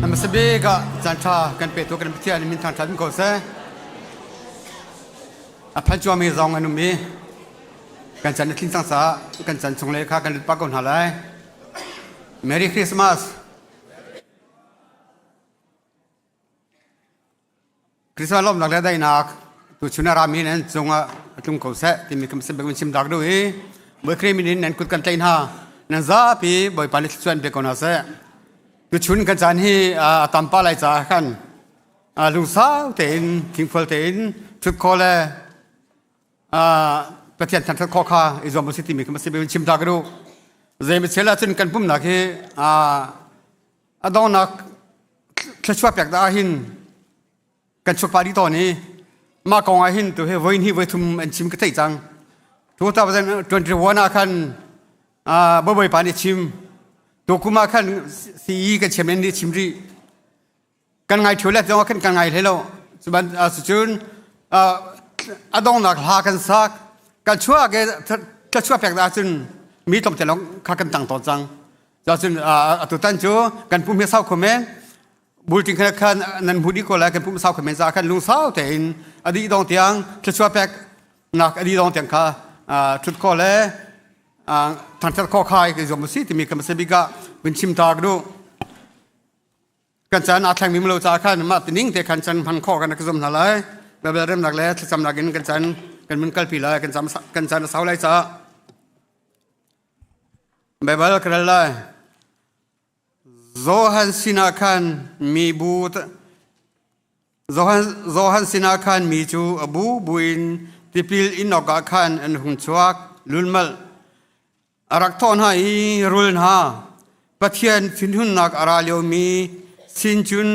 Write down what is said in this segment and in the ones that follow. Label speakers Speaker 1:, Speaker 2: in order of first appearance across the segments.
Speaker 1: Hmasa bik ah caanṭha kan petu kan Pathian min thangṭhat in ko seh. A phan cuami zong an um i kan chan a tling cang caah kan chan chung le kha kan lut pah ko hna lai. Merry Christmas! Christmas lawmhnak le daihnak tuchun a rami nan cungah a tlung ko seh timi kan sim chim dak duh i Bawi Khrih min in nan kut kan tlaih hna nan zapi Bawipa nih thluachuah in pe ko hna seh. Tuchun kan caan hi a tam pah lai caah khan lungsau tein thingfual tein thut kho le Pathian thangṭhat khawh kha i zuam usih timi kan sim chim dak duh. Zeimichel ahcun kan pumnak hi a donghnak thluachuah pek dah hin kan chuak pah dih tawn i mah kong ah hin tu hi voi hnih voi thum an chim ka theih cang. 2021 ah khan Bawipa nih chim tukum ah khan CE kan chim nih chim rih kan ngai ṭheo le zong khan kan ngai hlei lo cuban cun a donghnak hla kan sak kan chuak i thluachuah pek dah cun mi tlawmte lawng kha kan tang tawn cang cun atutan cu kan pum hi sau kho men bulting khan khan nan hmu dih ko lai kan pum sau kho men ca khan lungsau tein a dih dong tiang thluachuah pek nak a dih dong tiang kha ṭhut kho le thangṭhat kho kha i zuam usih timi kan hmasa bik ah vun chim ta ka duh. Kan caan aa thlengmi lo caah khan mah tining te khan chan hman khawh kan ka zum hna lai. Bible remnak le thlacamnak in kan caan kan mun kalpi lai kan caan kan caan a sau lai caah Bible ka rel lai. Johan sinah khan mi bu Johan Johan sinah khan mi cu a bu bu in tipil in awkah khan an hung chuak lulmal. A rak thawh hna i rul hna, Pathian thinhunnak a ra liomi sin cun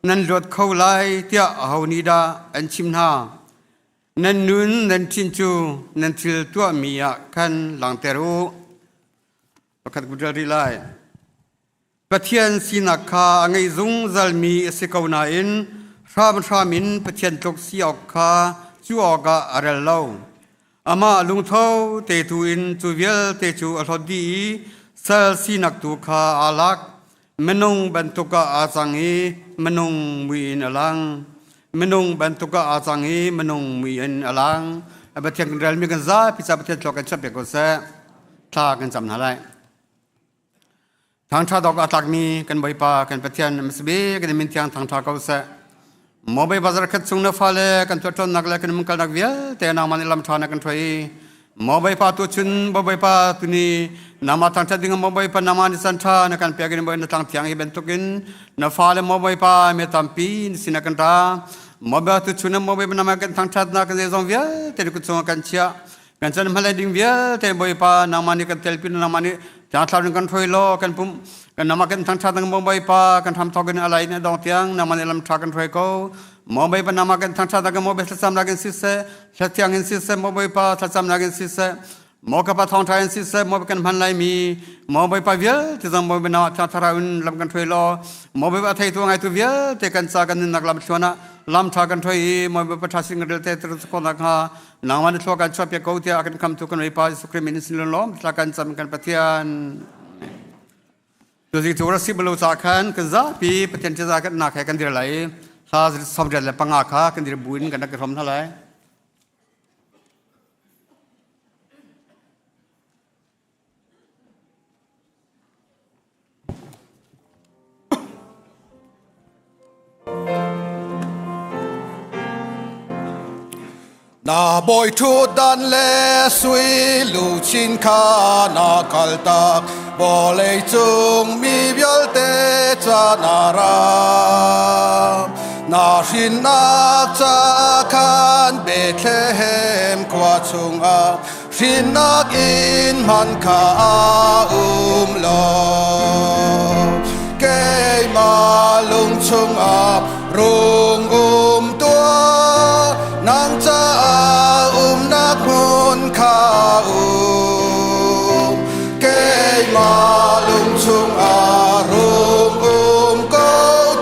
Speaker 1: nan luat kho lai tiah aho nih dah an chim hna? Nan nun nan thin cu nan thil tuahmi ah khan langhter u. Pakhat ku ṭial rih lai. Pathian sinak kha a ngei zungzalmi a si ko nain hramhram in Pathian tluk si awk kha cu awkah a rel lo. Amah lungtho te tu in cu vialte cu a hlawt dih i sal sinak tu kha aa lak. Minung bantuk ah aa cang i minung mui in a lang. Minung bantuk ah aa cang i minung mui in a lang. A Pathian kan relmi kan zapi ca Pathian thluak kan chiah ko seh. Thla kan cam hna lai. Thangṭhat awk aa tlakmi kan Bawipa kan Pathian hmasabik kan min thiang thangṭha ko seh. Maw Bawipa zarkhat chung na fale kan tuahṭuannak le kan umkalnak vialte nangmah nih lam ṭha na kan hruai. Maw Bawipa tu chun Maw Bawipa tuni nangmah thangṭhat ding Maw Bawipa nangmah nih caan ṭha na kan pek in Bawi na tlang thiang hi bantukin na fale Maw Bawipa mi tampi na sinah kan ra. Maw Bawipa tu chun Maw Bawipa nangmah kan thangṭhatnak kan zeizong vialte na kut chungah kan chiah. Kan chan hmalei ding vialte Bawipa nangmah nih kan telpi nangmah nih tlangthlar in kan hruai law kan pum kan nangmah kan thangṭhat nang maw Bawipa kan hram thawk in alai in adong tiang nangmah nih lam ṭha kan hruai ko maw Bawipa nangmah kan thangṭhat nang maw thlacam nak in siseh hlathiang in siseh maw Bawipa thlacam nak in siseh maw ka pa thawngṭha in siseh maw kan hman lai mi maw Bawipa vialte zong maw Bawipa nangmah thlarau in lam kan hruai law maw Bawipa a theitu ngaitu vialte kan ca kan nunnak lam thluan ah lam ṭha kan hruai i maw Bawipa ṭha sin kan rel te khawh nakhnga Nangmah na thlua kan chuahpiak ko tiah a kan khamtu kan Bawipa Jesuh Khrih min in sin lawm thla kan cam kan Pathian. Tuzi cu ra si balo ca khan kan zapi Pathian ṭihzah kan nak he kan dir lai i hla 75 kha kan dir buin kan rak i hrawm hna lai.
Speaker 2: Na bawi ṭhutdan le sui luchin kha na kaltak, vawlei cung mi vialte ca na ra. Na hrinnak ca khan Bethlehem khua chungah Hrinnak in hman kha a um lo. Keimah lung chungah rung um tuah, nang caah umnak hmun kha um. Keimah lung chungah rung um ko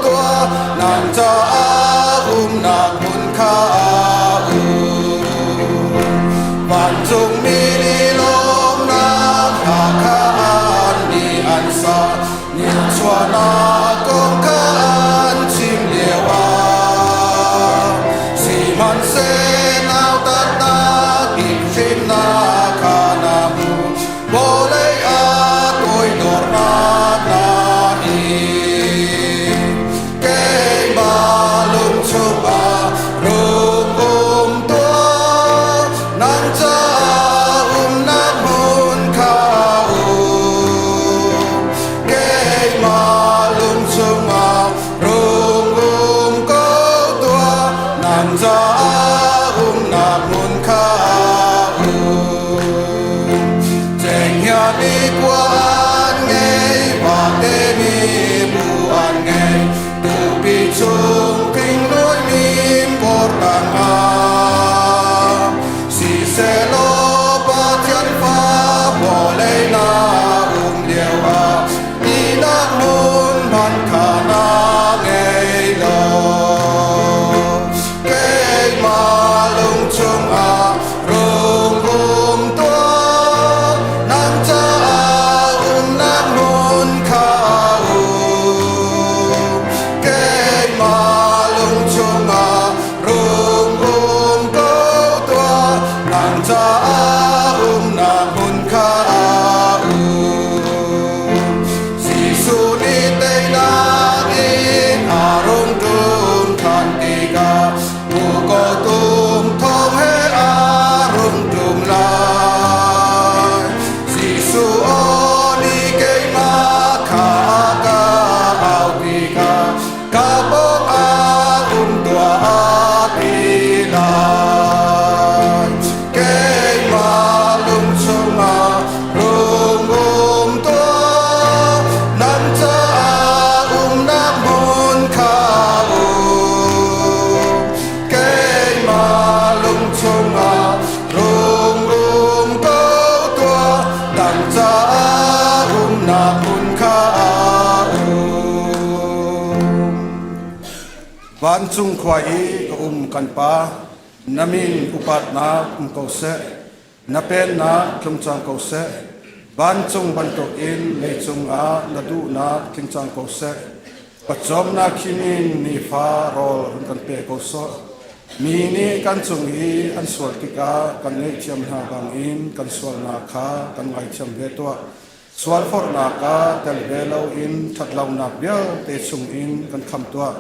Speaker 2: tuah, nang caah umnak hmun kha um. Vancungmi nih lawmnak hla kha an nih an sa, nichuahnak kong kha. Keimah lung chungah rung um ko tuah, nang caah umnak hmun kha um. Cenghngia nih khua an ngei, vate nih bu an ngei, tupi chung thinglui min portang ah. Siselaw Pathian fa vawlei na um lio ah ihnak hmun hmanh kha na ngei lo. Keimah lung chungah rung um tuah, nang caah umnak hmun kha um. Keimah lung chungah rung um ko tuah, nang caah umnak hmun kha um. Jesuh nih teinak in a rung ṭum ṭhan tikah muko tum thawng he a rung ṭum lai. Jesuh aw nih keimah kha a ka au tikah ka pawngah um tuah a ti lai. Keimah lung chungah rung um tuah, nan caah umnak hmun kha um. Keimah lung chungah rung um ko tuah, nang caah umnak hmun kha um. Vancung khua i ka um kan Pa, na min upatnak um ko seh, na pennak tlung cang ko seh, vancung bantukin leicung ah na duhnak tling cang ko seh. Pawcawmnak khim in nifa rawl run kan pe ko sawh. Mi nih kan cung i an sual tikah kan ngaihthiam hna bangin kan sualnak kha kan ngaithiam ve tuah. Sualforhnak ah tel ve loin ṭhatlonak vialte chungin kan khamh tuah.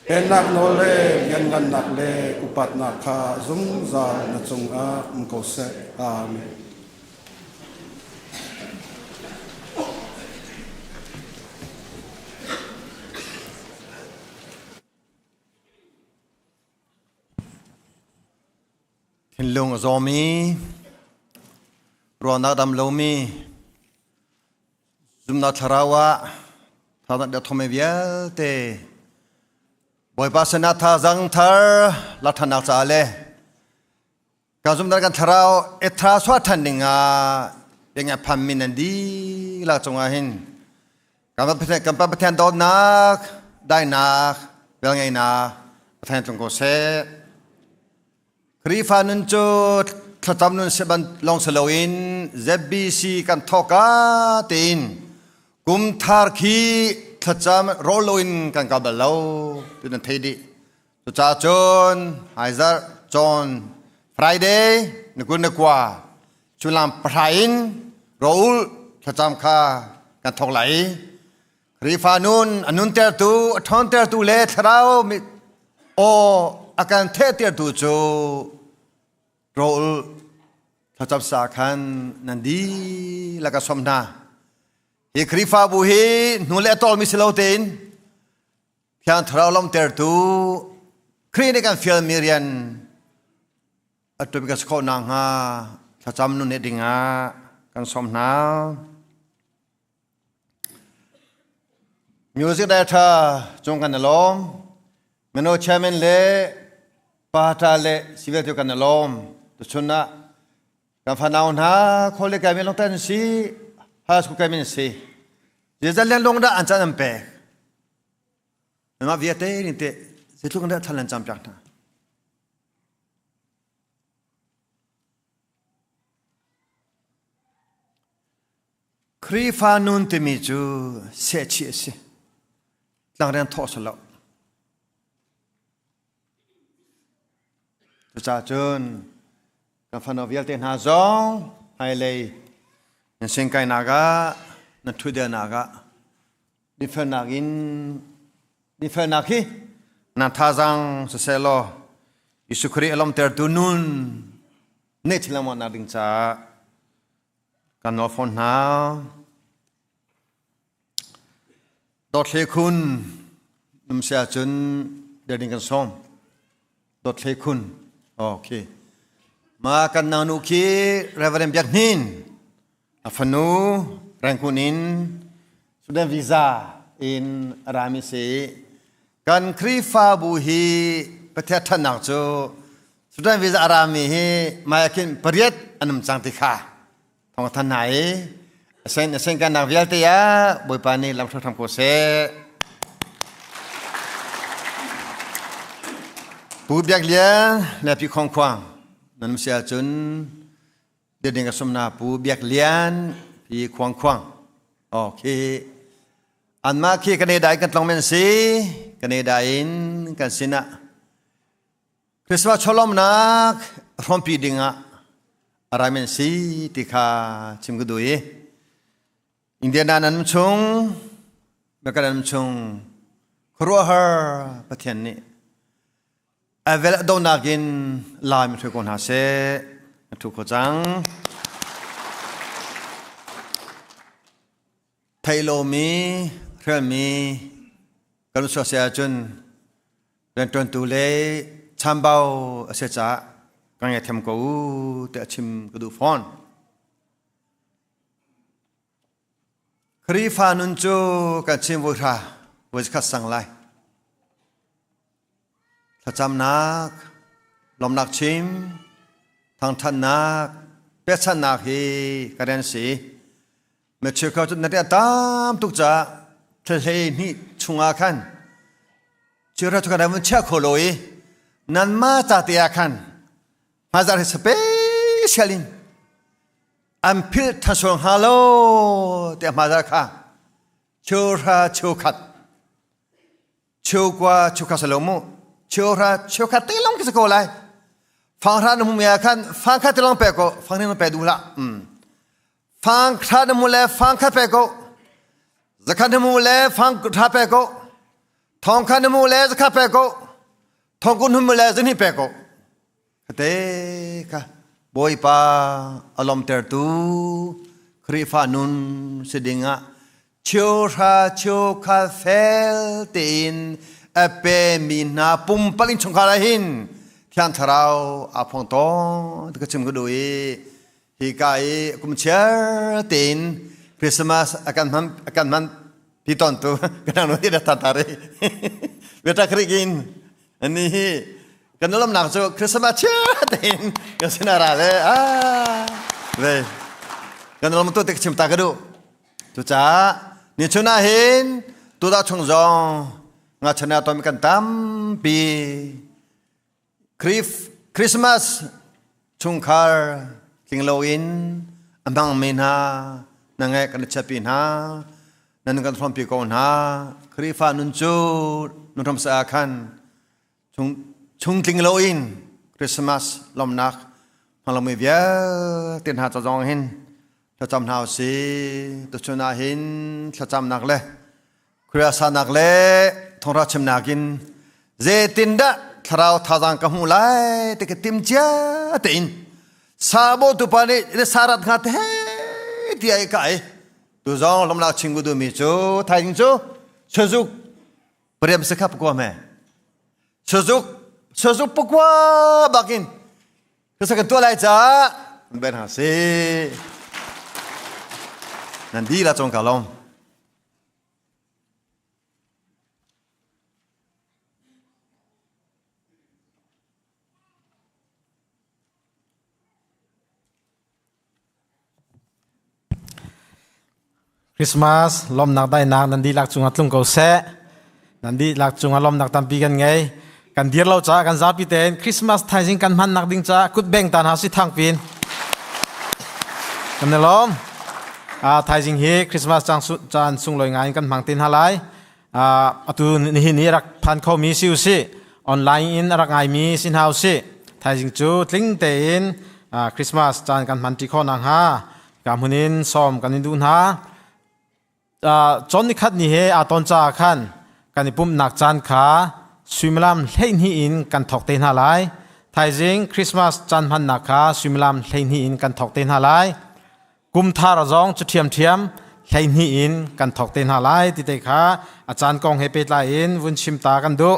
Speaker 2: Pennak nawl le lianngannak le upatnak kha zungzal na cungah um ko seh. Amen.
Speaker 3: Thinlung a zawmi, ruahnak dam lomi, zumnak thlarau ah thazang bia thome vialte Bawipa sinah thazang thar la ṭhannak caah le kan zumnak kan thlarau ethra suah ṭhan ding ah pengen phan min nan dihlak cungah hin kan Pa Pathian dawtnak, daihnak, velngeihnak Pathian tlung ko seh. Khrihfa nun cu thlacam nun si ban lawng si loin ZBC kan thawka tein kum thar khi thlacam rawl loin kan kal bal lo ti nan thei dih. Cucaah cun haizarh cawn Friday ni kul ni kua sullam pahra in rawl thlacam kha kan thawk lai i Khrihfa nun a nuntertu a ṭhawntertu le thlarau aw a kan thehtertu cu rawl thlacam sa khan nan dihlak a sawm hna. Hi Khrihfabu hi hnu le a tawlmi si lo tein Thiang Thlarau lawmhtertu Khrih nih kan fialmi rian a ṭuan kan si khawh nakhnga thlacam nun he dingah kan sawm hna. Music director cung kan i lawm. Mino chairman le pata le civil tu kan i lawm. Tuchun ah kan fanau hna khole kai men longtan si high school kai men si. Zeizat leng lung dah an caan an pek. Mah vialte nih teh zeitluk in dah thlan an campiak hna. Khrihfa nun timi cu sehchih a si. Tlangrian thawh si lo. Cucaah cun kan fano vialte hna zong hmailei nan singkainak ah nan ṭhutdelnak ah Dinfelnak in dinfelnak hi nan thazaang siseh law Jesuh Khrih a lawmhtertu nun neih thil lengmang ding caah kan nawl fawn hna. Dawt Hle Khun num si ahcun dir ding kan sawm. Dawt Hle Khun. Okay. Ma kan nangnu khi Reverend Biak Hnin a fanu Rangoon in student visa in a rami si. Kan Khrihfabu hi Pathian ṭhatnak cu student visa a rami hi mai khin pariat an um cang ti kha thawng than hna i asen asen kan nak vialte ah Bawipa nih lam hram ko seh. Pu Biak Lian le Pi Khong Khuang nan si ahcun ding ka sumna Pu Biak Lian Pi Khuang Khuang okay anmah khi Canada in kan tlong men si Canada in kan sinah Christmas cholomnak hrawmpi dingah a rai men si ti kha chim ka duh i Indiana nan chung Mecca nan chung khuaruahhar Pathian nih a vel a donak in lai mi hruai ko hna seh a thu kho cang Theih lomi, hrialmi kan suah si ahcun rianṭuantu le chambau a si caah ka ngaithiam ko u tiah chim ka duh fawn. Khrihfa nun cu kan chim voi hra voi khat sang lai. Thlacamnak, lawmnak chim, thangṭhatnak, pekchanhnak hi ka rian si. Na cheukhat cu na rian tam tuk caah thla hnih chungah khan chira cu kan vun chiah kho lo i nanmah ca te ah khan hmaizarh hi special in an philh than sual hnga lo tiah hmaizarh kha cheuhra cheukhat cheukua cheukhat si lo mu cheuhra cheukhat te lawng khi si ko lai fanghra na hmu mi ah khan fangkhat te lawng pe ko fanghnih na pe duh hlah Fang kha na mu le fang kha pe ko. Zakhat na mu le fang tha pe ko. Thong kha na mu le zakhat pe ko. Thong kun mu le zahnih pe ko. Kate ka Bawipa alomtertu Khrihfa nun si dingah cheuhra cheukha fel tein a pemi hna pumpalh in chungkhar ah hin Thiang Thlarau aa phuang tawn ti ka chim ka duh i hika i kum chiar tein Christmas a kan hman a kan hman pi tawn tu kan nu hi da tari beta krikin ani hi kan lamnak cu Christmas chiar tein kan sinara le a ve kan lam tu te chim ta ka duh Cucaah nichun ah hin tudah chung zong ngachana tom kan tampi Christmas chungkhar tling loin a hmangmi hna na ngai kan chiatpi hna nan kan hrawmpi ko hna Khrihfa nun cu nun hram sa ah khan chung tling loin Christmas lawmnak hmanglomi vialte hna ca zong hin thlacam hna usih. Tuchun ah hin thlacamnak le khuasanak le thawngṭha chimnak in zeitindah thlarau thazaang ka hmuh lai ti ka tim cia tein sabo tupa nih sarat hnga te ti ai ka ai tu zong lomlak chingu duhmi cu thaizing cu chuzuk pariam sakha pakua me chuzuk chuzuk pakua bakin ka kan tuah lai caah ben ha si nan di la chong ka lom
Speaker 4: Christmas lawmnak daihnak nan dihlak cungah tlung ko seh. Nan dihlak cungah lawmnak tampi kan ngei. Kan dir lo caah kan zapi tein Christmas thaizing kan hmannak ding caah kut beng ta hna si thang pin. Kan i lawm. Thaizing hi Christmas caan sunglawi ngai in kan hmang te hna lai. Atu nihin i rak phan khomi si usih, online in a rak ngaimi si hna usih. Thaizing cu tling tein Christmas caan kan hmanṭi khawh nakhnga ka hmun in sawm kan in duh hna. Cawn nikhat ni he aa ton caah khan kan i pumhnak caan kha suimilam 12 in kan thawk te hna lai. Thaizing Christmas caan hmannak kha suimilam 12 in kan thawk te hna lai. Kum thar zong cu ṭhiamṭhiam. 12 in kan thawk te hna lai ti te kha a caan kong he pehtlai in vun chim ta kan duh.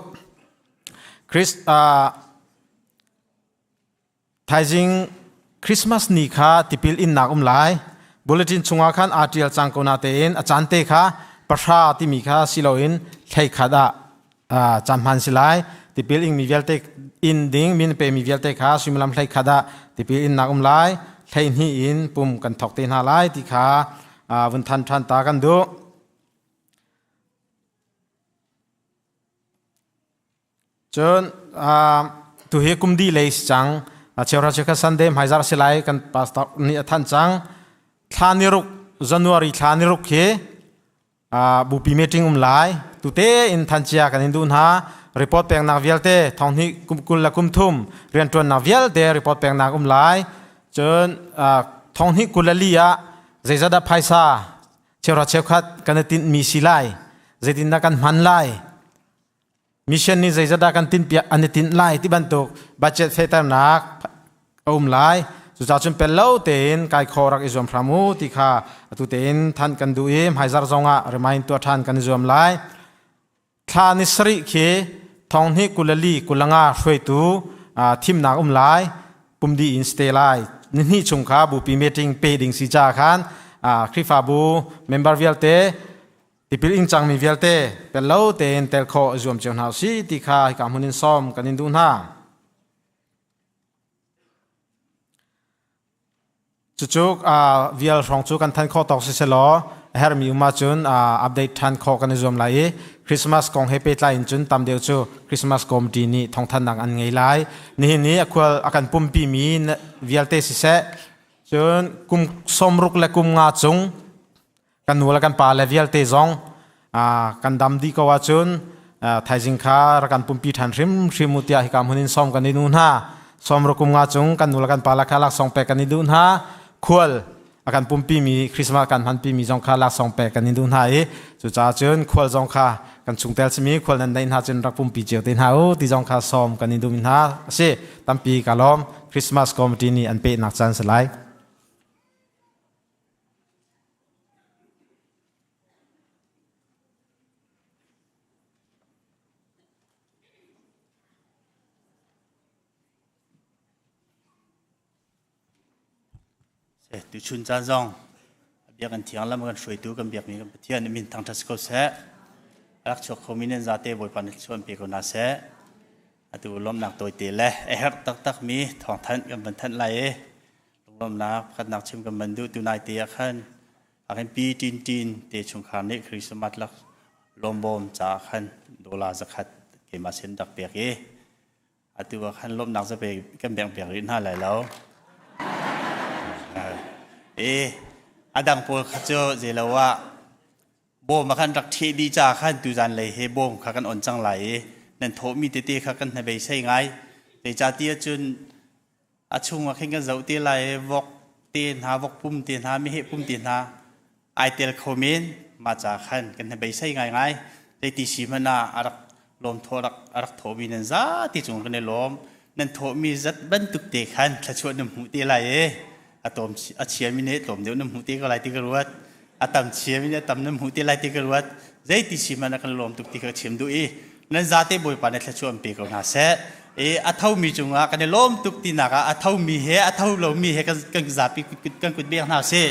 Speaker 4: Chris, Thaizing Christmas ni kha tipil innak um lai. Bulletin chungah khan aa ṭial cang ko natein a caan te kha pahra timi kha si loin 11 ah caan hman si lai. Tipil ingmi vialte inn ding min pemi vialte kha suimilam 11 ah tipil innak um lai. 12 in pum kan thawk te hna lai ti kha vun than ṭhan ta kan duh. Cun tuhi kum dih lei si cang. Cheuhra cheukhat Sunday hmaizarh si lai kan pastor nih a thanh cang. Thla ni ruk January thla ni ruk hi bupi meeting um lai. Tute in thancia kan in duh hna. Report peknak vialte thonghnih kum 20 le kum thum rianṭuannak vialte report peknak um lai. Cun thonghnih 24 ah zeizat dah phaisa cheuhra cheukhat kan i tinhmi si lai. Zeitindah kan hman lai. Mission nih zeizat dah kan tinhpiak an i tinh lai ti bantuk budget fehternak a um lai. Cucaah cun pel lo tein kai kho rak i zuam hram u ti kha atu tein than kan duh i hmaizarh zongah remind tuah ṭhan kan i zuam lai. Thla ni sarih khi thonghnih 24 25 hruaitu thimnak um lai. Pumdi in stay lai. Nihnih chung kha bupi meeting pe ding si ca khan Khrihfabu member vialte Tipil ing cangmi vialte tel lo tein tel khawh i zuam cio hna usih ti kha hika hmun in sawm kan in duh hna. Cucu vial hrawng cu kan than khawh tawk si selaw a herhmi um ahcun update ṭhan khawh kan i zuam lai i Christmas kong he pehtlai in cun tam deuh cu Christmas committee nih thawngthanhnak an ngei lai. Nihin i a khual a kan pumpimi vialte siseh cun kum 60 le kum nga cung kan nu le kan pa le vialte zong kan dam dih ko ahcun thaizing kha rak kan pumpi ṭhan hrimhrim u tiah hika hmun in sawm kan i nu hna. Sawm kum nga cung kan nu le kan pa le kha laksawng pek kan i duh hna. Khual a kan pumpi mi Christmas kan hmanpi mi zong kha laksawng pek kan i duh hna i cucaah cun khual zong kha kan chungtel simi khual nan neih hna cun rak pumpi cio te hna u ti zong kha sawm kan i duh mi hna a si. Tampi ka lawm. Christmas committee nih an pehnak caan si lai.
Speaker 5: Tuchun caan zong biakinn thiang lam kan hruaitu kan biakmi kan Pathian min thangṭhat si ko seh. A rak chuak khomi nan zate Bawipa nih thluachuah in pe ko hna seh. Atu lawmhnak tawite le a herh taktakmi thawngthanh kan van thanh lai i Lunglawmhnak pakhatnak chim kan van duh. Tunai te ah khan a kan pi Tin Tin te chungkhar nih Christmas lak lawmbawm caah khan dollar 100 keimah sin rak pek i atu ah khan lawmhnak zape kan bengh piak rih hna lai lo. E a dang pawl kha cu zeilo ah bawm ah khan rak ṭheh dih caah khan tuzan lei he bawm kha kan on cang lai i nan thawhmi tete kha kan hnabei ngai. Zeicahtiah cun A chung ah khin kan zoh te lai i vok te hna, vok pum te hna, meheh pum te hna ai tel kho men. Mah ca khan kan hnabeisei ngaingai. Zeiti si hmanh ah a rak lawm thaw rak a rak thawhmi nan zati cung kan i lawm. Nan thawhmi zat bantuk te khan thluachuah nan hmuh te lai i a tlawm a chiami nih tlawm deuh nan hmuh te ko lai ti ka ruat. A tam chiami nih a tam nan hmuh te lai ti ka ruat. Zeiti si hmanh ah kan lawm tuk ti kha ka chim duh i nan zate Bawipa nih thluachuah an pe ko hna seh. I a thomi cungah kan i lawm tuk tinak ah a thomi he a tho lomi he kan, kan zapi kan kut bek hna sih.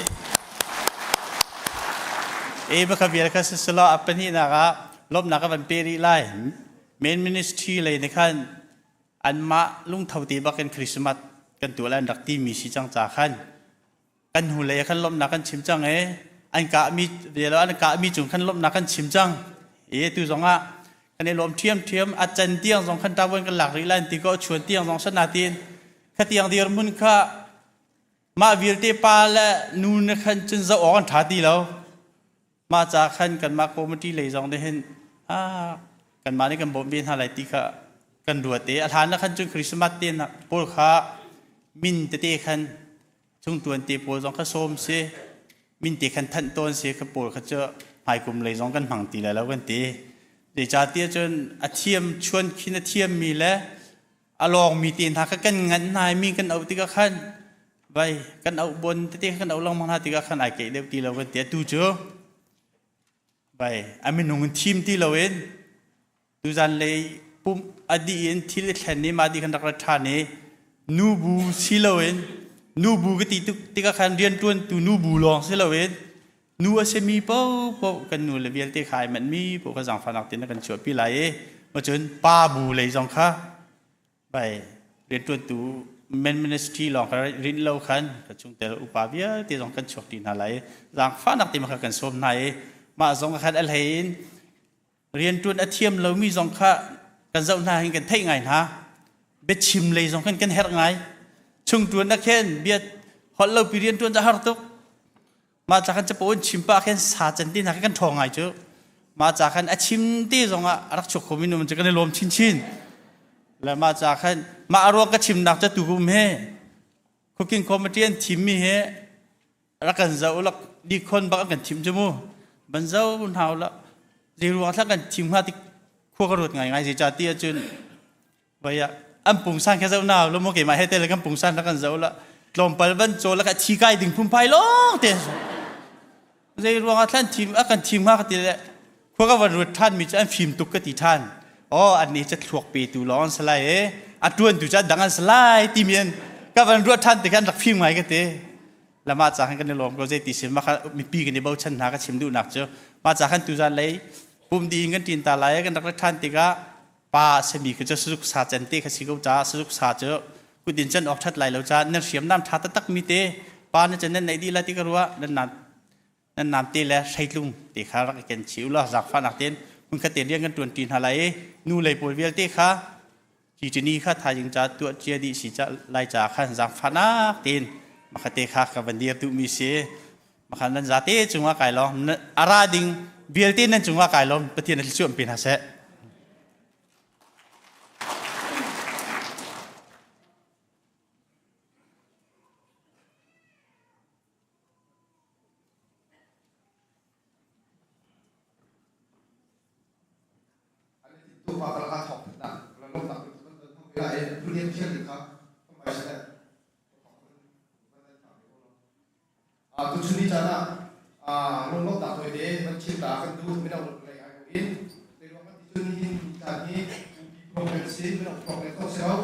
Speaker 5: E baka vial kha siselaw a pahnihnak ah lawmhnak ka van pe rih lai. Main ministry lei nih khan anmah lungtho te bakin Christmas kan tuah lai an rak timi si cang ca khan kan hnulei ah khan lawmhnak kan chim cang i an kahmi lo an kahmi cung khan lawmhnak kan chim cang i tu zong ah kan i lawm ṭhiamṭhiam. A can tiang zong khan ṭavuan kan lak rih lai ti ko chuan tiang zong sana tiin khatiang dirhmun kha mah vialte pa le nu ne khan cun zoh awk an ṭha ti lo. Mah ca khan kanmah committee lei zong nih hin kanmah nih kan bawmh ve hna lai ti kha kan ruat i a hlan ah khan cun Christmas te pawl kha min tete khan chungtuan te pawl zong kha sawm si, min te khan thanh tawn si. Kha pawl kha cu hmaikum lei zong kan hmang ti lai lo kan ti. Zeicahtiah cun a thiam chuan khin a thiammi le a lawngmi te hna kha kan nganh hna i mi kan auh tikah khan. Vai kan auh bon tete kan auh lengmang hna tikah khan ai keih deuh ti lo kan ti. Atu cu vai a minung in thim ti loin tuzan lei pumh a dih in thil i thlen i mah dih kan rak ra ṭhan i nubu si loin nubu ka ti tuk tikah khan rianṭuantu nubu lawng si loin nu a simi paohpaoh kan nu le vialte kha ai manhmi paoh kha zaangfahnak tein a kan chuahpi lai i cun pa bu lei zong kha bai rianṭuantu men ministry lawng kha rinh lo khan ka chungtel upa vialte zong kan chuak ṭi hna lai i zaangfahnak te kha kan sawm hna i mah zong khan a hlei in rianṭuan a thiam lomi zong kha kan zoh hna hin kan theih ngai hna. Biachim lei zong khan kan herh ngai. Chungṭuan na khen bia holh lo pi rianṭuan cu a har tuk. Mah ca khan capo in chim pah khin sa can ti hna khan kan ṭhawng ngai cu. Mah ca khan a chim te zong ah a rak chuak khomi nu cu kan i lawm chinchin. Le mah ca khan mah a ruang ka chimnak ca tu kum he cooking committee an thimmi he rak kan zoh la dikhon bak an kan thim cu mu ban zo hna la zei ruang thla kan thim hnga ti khua ka ruat ngai ngai zei ca ti ahcun vai ah an pungsan kha zoh na lo mo keimah he te le kan pungsan kha kan zoh la tlawmpal van caw la ka thi kai ding phunphai lawng te zei ruang ah thlan thim a kan thim hnga ka ti le khua ka van ruat ṭhan mi cu an fim tuk ka ti ṭhan oh an nih cu thluak petu lawng an si lai e a ṭuan tu cu a dang an si lai timi an ka van ruat ṭhan ti khan rak fim ngai ka ti lama ca khan kan i lawm ko zei ti si mah kha mipi kan i bochan hna ka chim duhnak cu mah ca khan tuzan lei pum di in kan ṭin ta lai kan rak rat ṭhan tikah pa a simi kha cu sazuk sa cen te kha si ko caah sazuk sa cu kut in cen awk ṭhat lai lo caah nan hriamnam ṭha taktak mi te pa na cen nan neih dih la ti ka ruah nan nam nan nam te le hreitlung te kha rak i ken chih u law zaangfahnak tein hmunkhat te rian kan ṭuan ṭi hna lai i nu lei pawl vialte kha ṭiṭini kha thaizing ca tuah cia dih si ca lai ca khan zaangfahnak tein makhate kha ka van dir duhmi si makhan nan zate cungah kai lawm a ra ding vialte nan cungah kai lawm Pathian a thluachuah pe hna seh.
Speaker 4: Tuchun ni caan ah lunglawmhnak tawite van chim ta kan duh mino lei ai in zeiruang kan ti cun nihin ni caan hi UP program si mino program ko si lo.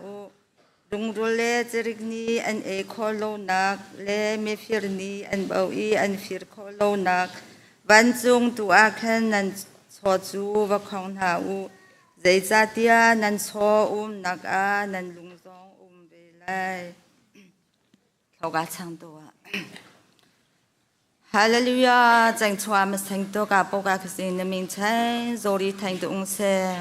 Speaker 6: U. Rungrul le cirik nih an ei khawh lonak le mifir nih an bauh i an fir khawh lonak vancung tu ah khan nan chaw cu va khong hna u. Zeicahtiah nan chaw umnak ah nan lung zong um ve lai. Thoka chang tu ah. Hallelujah chang chua ma seng to ka po ka khasi na ming chai zori thaing tu ung se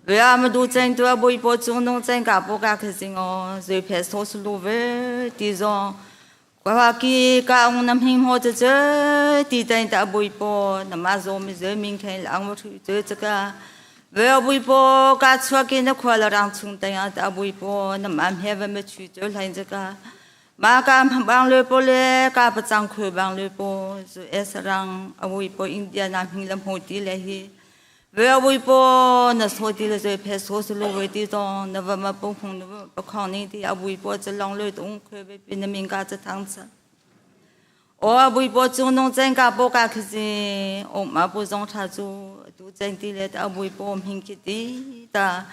Speaker 6: Vea ma du chang tu boi po chung nong chang ka po ka khasi ngo zui phe so su lu ve ti zo kwa wa ki ka ung nam hing ho che che ti chang ta boi po na ma zo mi ze ming khain lang mo thu che che ka Vea boi po ka chua ki na khwa la rang chung tang ta boi po na ma he va me chu che hlain che ka Ma ka bang le po le ka pacang khui bang le po zu es rang awui po India na hing lam ho ti le hi ve awui po na so ti le zoi phe so su lu we ti zong na va ma po khung na pa khong ni ti awui po cha long le tung khui be pi na ming ka cha thang cha o awui po chung nong chen ka po ka khi o ma po zong tha chu tu chen ti le ta awui po hing ki ti ta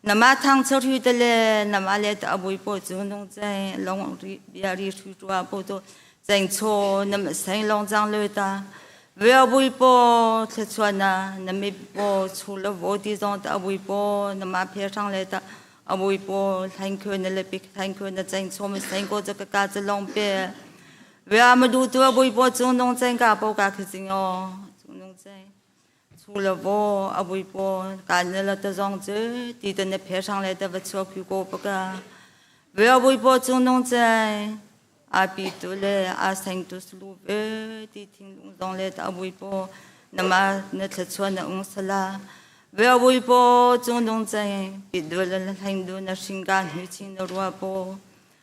Speaker 6: 那么唐朝去的嘞，那么来到微博就弄在龙里边里去抓不多，在错那么生龙长来的，为了微博才穿呢，那么波除了我的上的微博，那么拍上来的啊微博，看看那来比看看那在错么生过这个家子龙边，为俺们都做微博就弄在家不家可真哦，就弄在。除了我阿微波，干了的上走，地的那排上来的不错，去过不个。为阿微波就弄在阿比多嘞，阿成都是路边的听路上来的阿微波，那么那吃穿那红色啦。为阿微波就弄在比多了很多那新干女青的萝卜，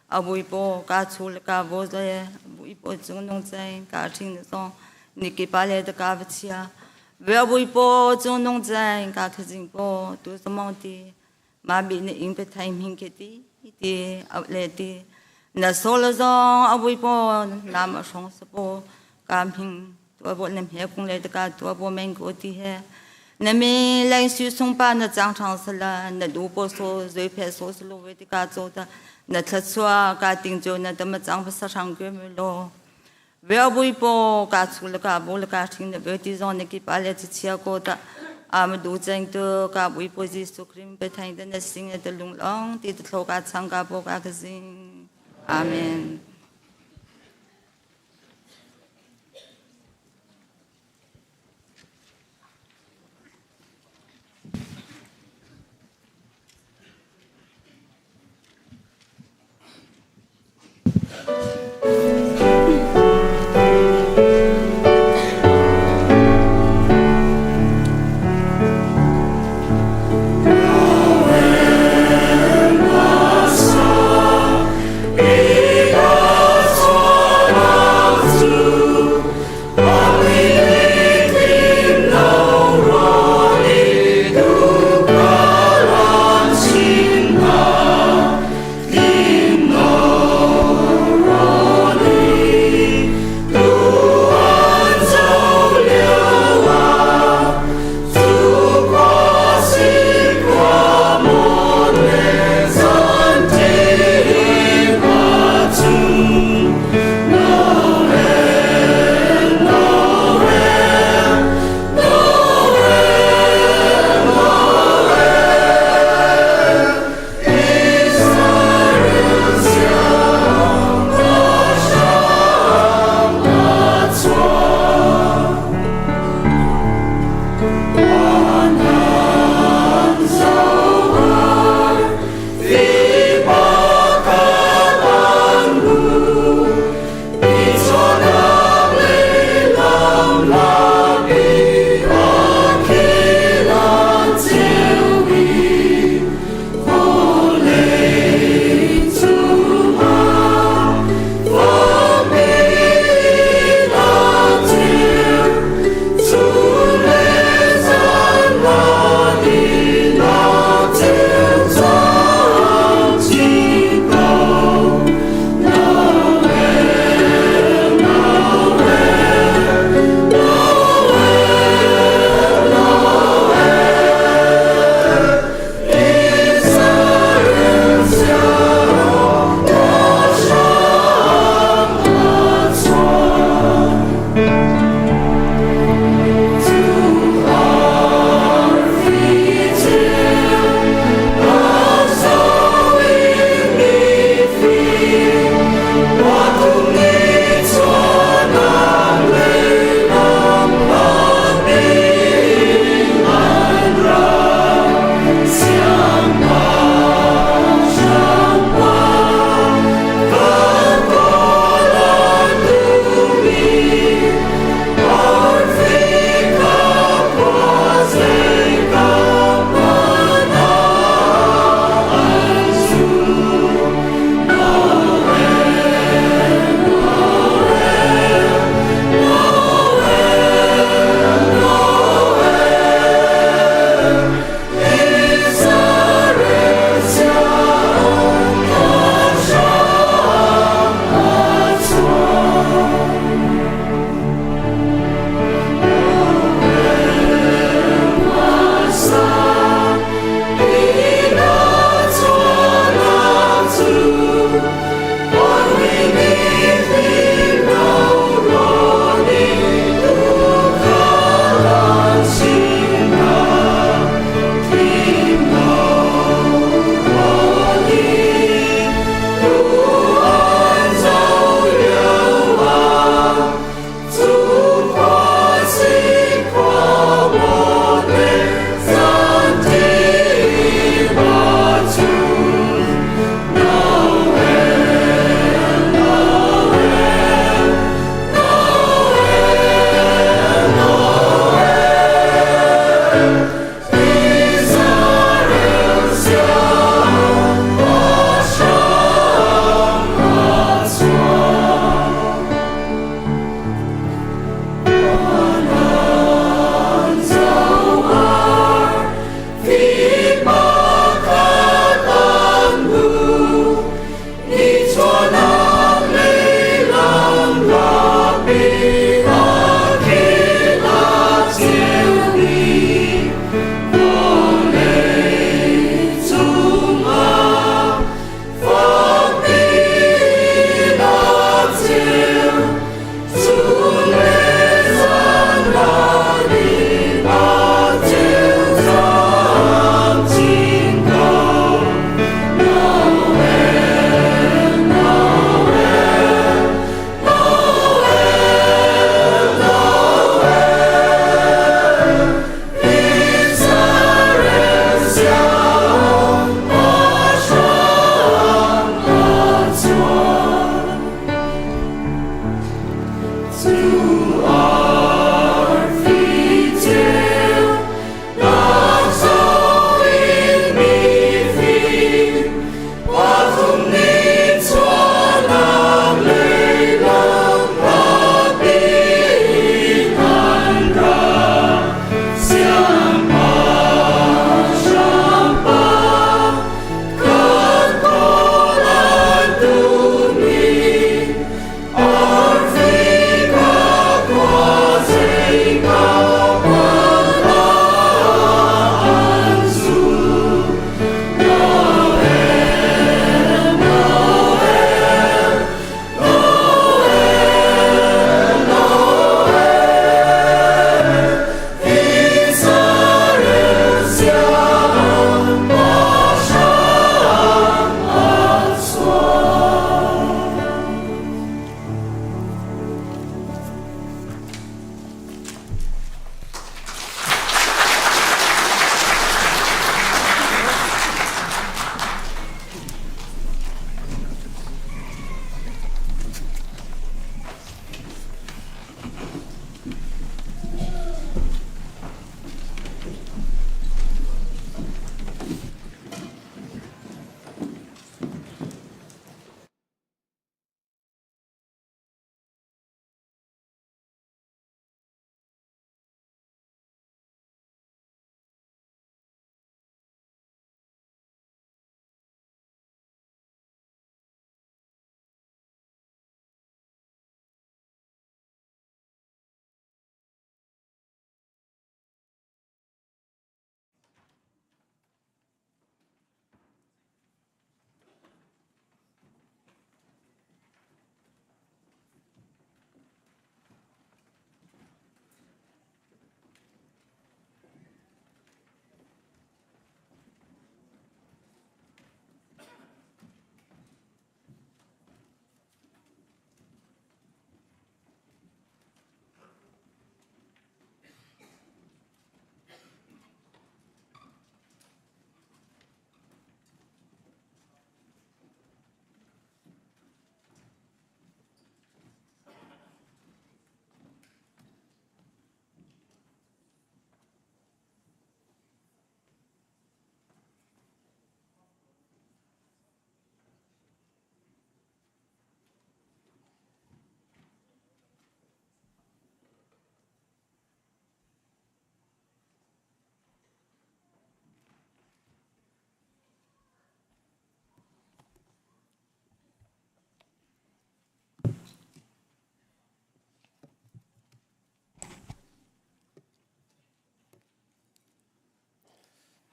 Speaker 6: 阿微波家出了家窝嘞，微波就弄在家庭的上，你给把来的家不起啊。为波中农在家可进波都是忙的，马比那应被太平给的的阿来的，那说了上阿微波那么双十波，家平多波那些工来的家多波民国的嘿，那么来水松把那张长死了，那萝卜说随便说是萝卜的家做的，那吃错家定做那怎么长不是上规模咯。为波家出了家无了家庭的为地上那个把来子吃过的，俺们都挣的家微波是苏克林被他的那新的龙龙的头家唱家波家个心，阿门。
Speaker 7: Amen.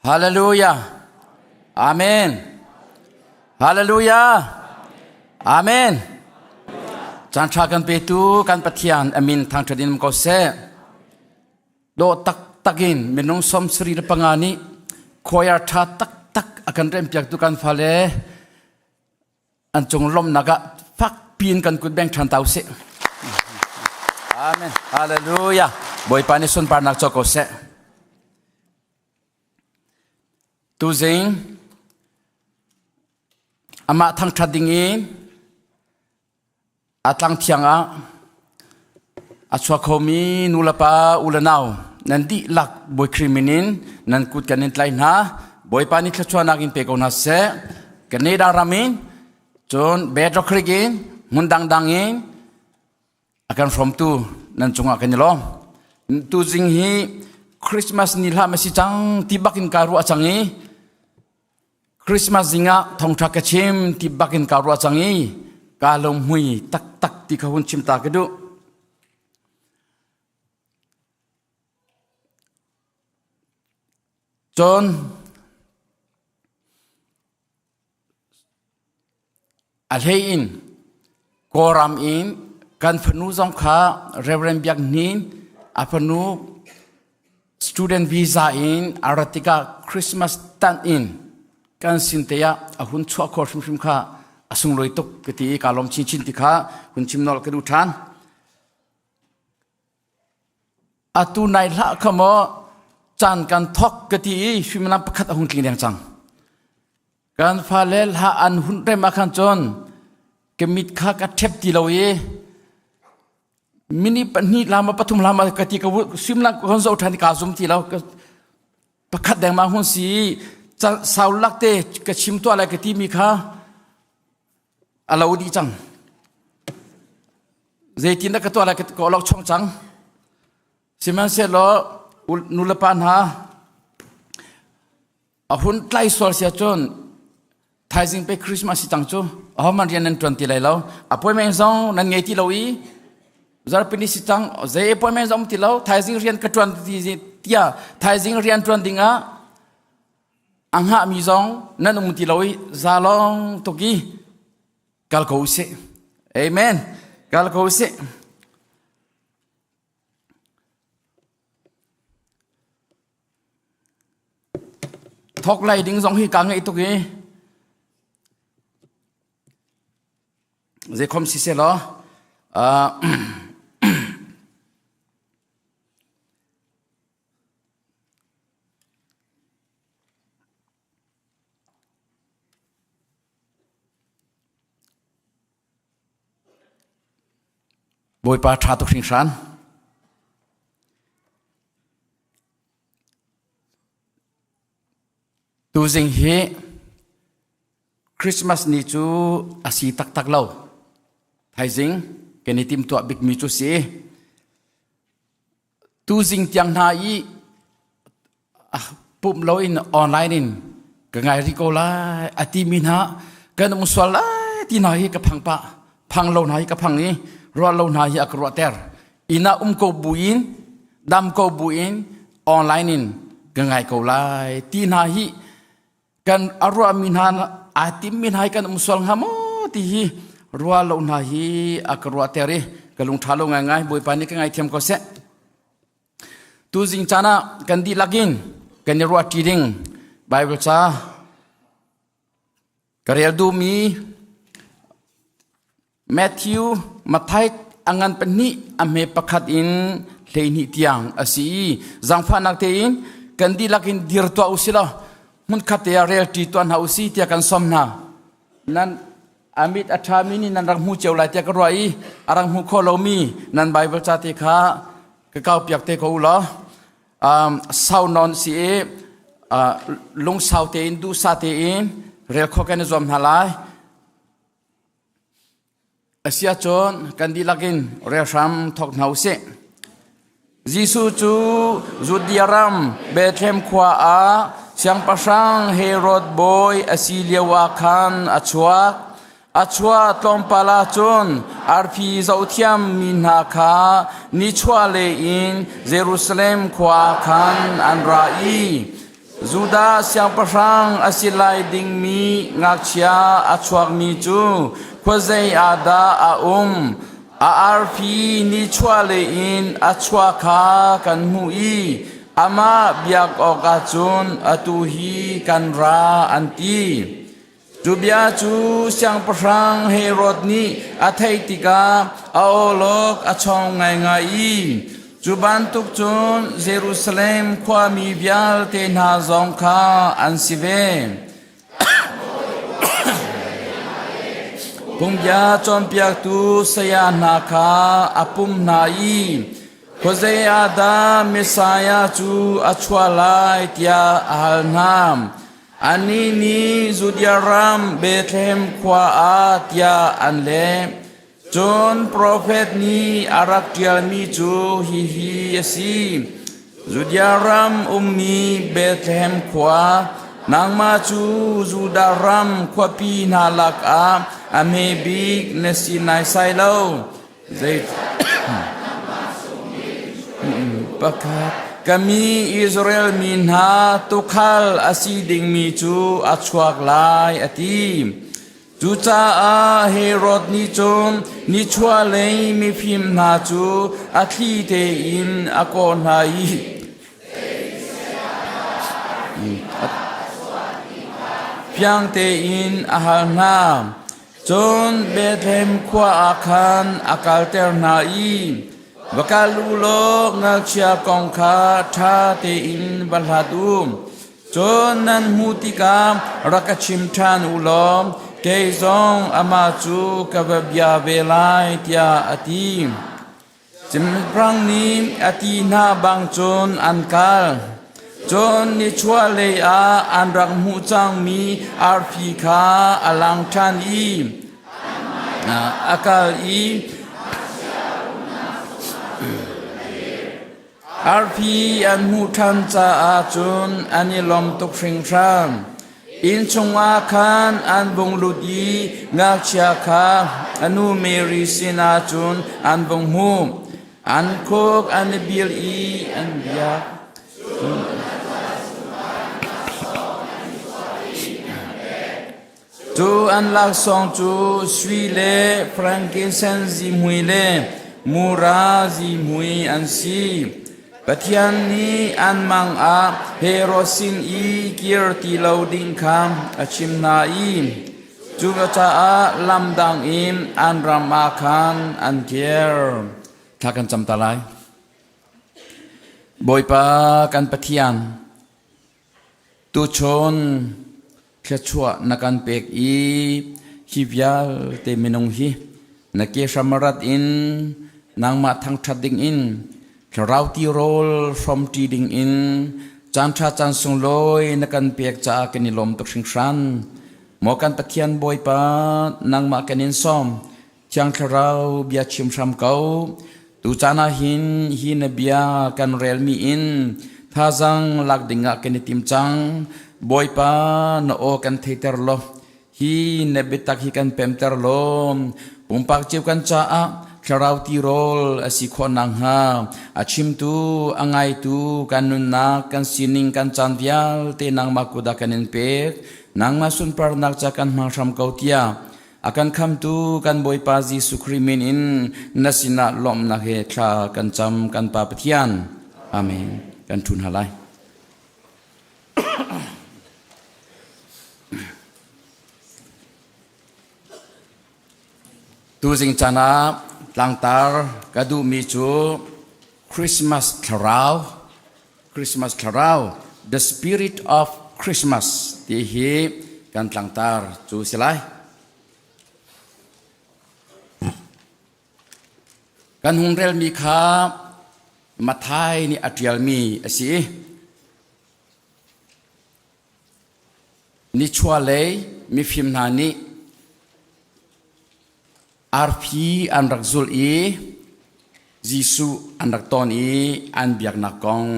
Speaker 7: Hallelujah. Amen. Hallelujah. Amen. Caan ṭha kan petu kan Pathian amin thangṭhat in um ko seh. Dawh taktak in minung 75 nih choir ṭha taktak a kan rempiaktu kan fale an cung lawmhnak ah fakpi in kan kut beng ṭhan ta usih. Amen. Hallelujah. Bawipa nih sunparnak co ko seh. Tuzing amah thangṭhat ding in a tlang thiang ah a chuak khomi nulepa u le nau nan dihlak Bawi Khrih min in nan kut kan in tlai hna. Bawipa nih thluachuahnak in pe ko hna seh. Canada ram in cun Bedrock Creek in hmun dangdang in a kan hrawmtu nan cungah kan i lawm. Tuzing hi Christmas ni hlah ma si cang ti bakin ka ruah cang i Christmas zingah thawngṭha ka chim ti bakin ka ruah cang i ka lung hmui taktak ti kha hun chim ta ka duh. Cun A hlei in Kawlram in kan fanu zong kha Reverend Biak Hnin a fanu student visa in a rat tikah Christmas tan in kan sin te ah a hun chuah khawh hrimhrim kha a sunglawi tuk ka ti i kaa lawm chinchin ti kha hun chim nolh ka duh ṭhan. Atu nai hlah kha maw caan kan thok ka ti i suimilam pakhat a hung tling deng cang. Kan fale hla an hun rem ah khan cun ka mit kha ka ṭhep ti lo i minute pahnih lama pathum lama ka ti ka suimilam ka hun zoh ṭhan i kaa zum ti lo. Pakhat dengmang hun si i sau lak te ka chim tuah lai ka ti mi kha a lo dih cang. Zeitin dah ka tuah lai ka lo chong cang. Sihmanhsehlaw nulepa hna a hun tlai sual sia cun thaizing pe Christmas si cang cu ahohmanh rian nan ṭuan ti lai lo appointment zong nan ngei ti lo i zarpini si cang zei appointment zong ti lo thaizing rian ka ṭuan ti tiah thaizing rian ṭuan dingah a hngahmi zong nan um ti lo i zalong tuk i kal ko usih. Amen. Kal ko usih. Thok lai ding zong hi ka ngaih tuk i zeikhom si seh law Bawipa ṭha tuk hringhran. Tuzing hi Christmas ni cu a si taktak lo. Thaizing kan i timtuah bikmi cu si. Tuzing tiang hna i pumh loin online in ka ngai rih ko lai a timi hna kan um sual lai ti hna hi ka phang pah phang lo hna hi ka phang i ruah lo hna hi a ka ruahter inn ah um ko buin dam ko buin online in ka ngai ko lai ti hna hi kan a ruahmi hna aa timmi hna hi kan um sual hnga maw ti hi ruah lo hna hi a ka ruahter i ka lung ṭha lo ngaingai Bawipa nih ka ngaithiam ko seh tuzing caan ah kan dihlak in kan i ruah ṭi ding Bible ca ka rel duhmi Matthew Matthai a ngan pahnih a hme pakhat in 12 tiang a si i zaangfahnak tein kan dihlak in dir tuah u si law hmunkhat te ah rel ṭi tuah hna u si tiah kan sawm hna. Nan a mit a ṭhami nih nan rak hmu cio lai tiah ka ruah i a rak hmu kho lomi nan Bible ca te kha ka kaupiak te ko u law sau nawn si i lungsau tein duhsah tein rel khawh kan i zuam hna lai. Asiahcun kan dihlak in rel hram thawk hna usih. Jesuh cu Judea ram Bethlehem khua ah siangpahrang Herod bawi a si lio ah khan a chuak. A chuah tlawmpal ah cun arfi zohthiam mi hna kha nichuahlei in Jerusalem khua khan an ra i. Judah siangpahrang a si lai dingmi ngakchia a chuakmi cu khuazei ah dah a um? A arfi nichuahlei in a chuah kha kan hmuh i amah biak awkah cun atu hi kan ra, an ti. Cu bia cu siangpahrang Herod nih a theih tikah a awlok a chong ngaingai i cu bantuk cun Jerusalem khuami vialte hna zong kha an si ve. Phungbia cawnpiaktu saya hna kha a pumh hna i khuazei ah dah Messiah cu a chuah lai tiah a hal hna. Anih nih Judea ram Bethlehem khua ah tiah an leh. Cun profet nih a rak ṭialmi cu hihi a si: Judea ram ummi Bethlehem khua, nangmah cu Judah ram khuapi hna lakah a hme bik na si naisai lo. Zei pakhat ka mi Israel mi hna tuukhal a si dingmi cu a chuak lai, a ti. Cucaah Herod nih cun nichuahlei mifim hna cu a thli tein a kawh hna i fiang tein a hal hna. Cun Bethlehem khua ah khan a kalter hna i, Va kal u law ngakchia kong kha ṭha tein va hlat u. Cun nan hmuh tikah rak ka chim ṭhan u law kei zong amah cu ka va bia ve lai, tiah a ti. Cimprang nih a ti hna bang cun an kal. Cun nichuahlei ah an rak hmuh cangmi arfi kha a lang ṭhan i a kal i arfi an hmuh ṭhan caah cun an i lawm tuk hringhran. Inn chungah khan an vung lut i ngakchia kha a nu Mary sinah cun an vung hmuh. An khuk an i bil i an biak. Cu an laksawng cu sui le frankincense zihmui le mura zihmui an si. Pathian nih an mang ah Herod sin i kir ti lo ding kha a chim hna i cucaah lam dang in an ram ah khan an kir. Thla kan cam ta lai. Bawipa kan Pathian, tuchun thluachuah na kan pek i hi vialte minung hi na ke hram rat in nangmah thangṭhat ding in thlarau tirawl hrawmṭi ding in caanṭha caan sunglawi na kan pek caah kan i lawm tuk hringhran. Maw kan Pathian Bawipa nangmah kan in sawm Thiang Thlarau bia chim hram ko. Tucaan ah hin hi na bia kan relmi in thazang lak dingah kan i tim cang. Bawipa na aw kan theiter law hi na biatak hi kan pemter law pumpak cio kan caah thlarau tirawl a si khawh nakhnga a chimtu a ngaitu kan nunnak kan sining kan caan vialte nangmah kut ah kan in pek nangmah sunparnak ca kan hmang hram ko tiah A kan khamtu kan Bawipa Jesuh Khrih min in na sinah lawmhnak he thla kan cam kan Pa Pathian. Amen. Kan ṭhu hna lai. Tuzing caan ah tlangtar ka duhmi cu Christmas thlarau Christmas thlarau the spirit of Christmas ti hi kan tlangtar cu si lai. Kan hung relmi kha Mathai nih a ṭialmi a si. Nichuahlei mifim hna nih Arfi an rak zulh i Jesuh an rak ton i an biaknak kong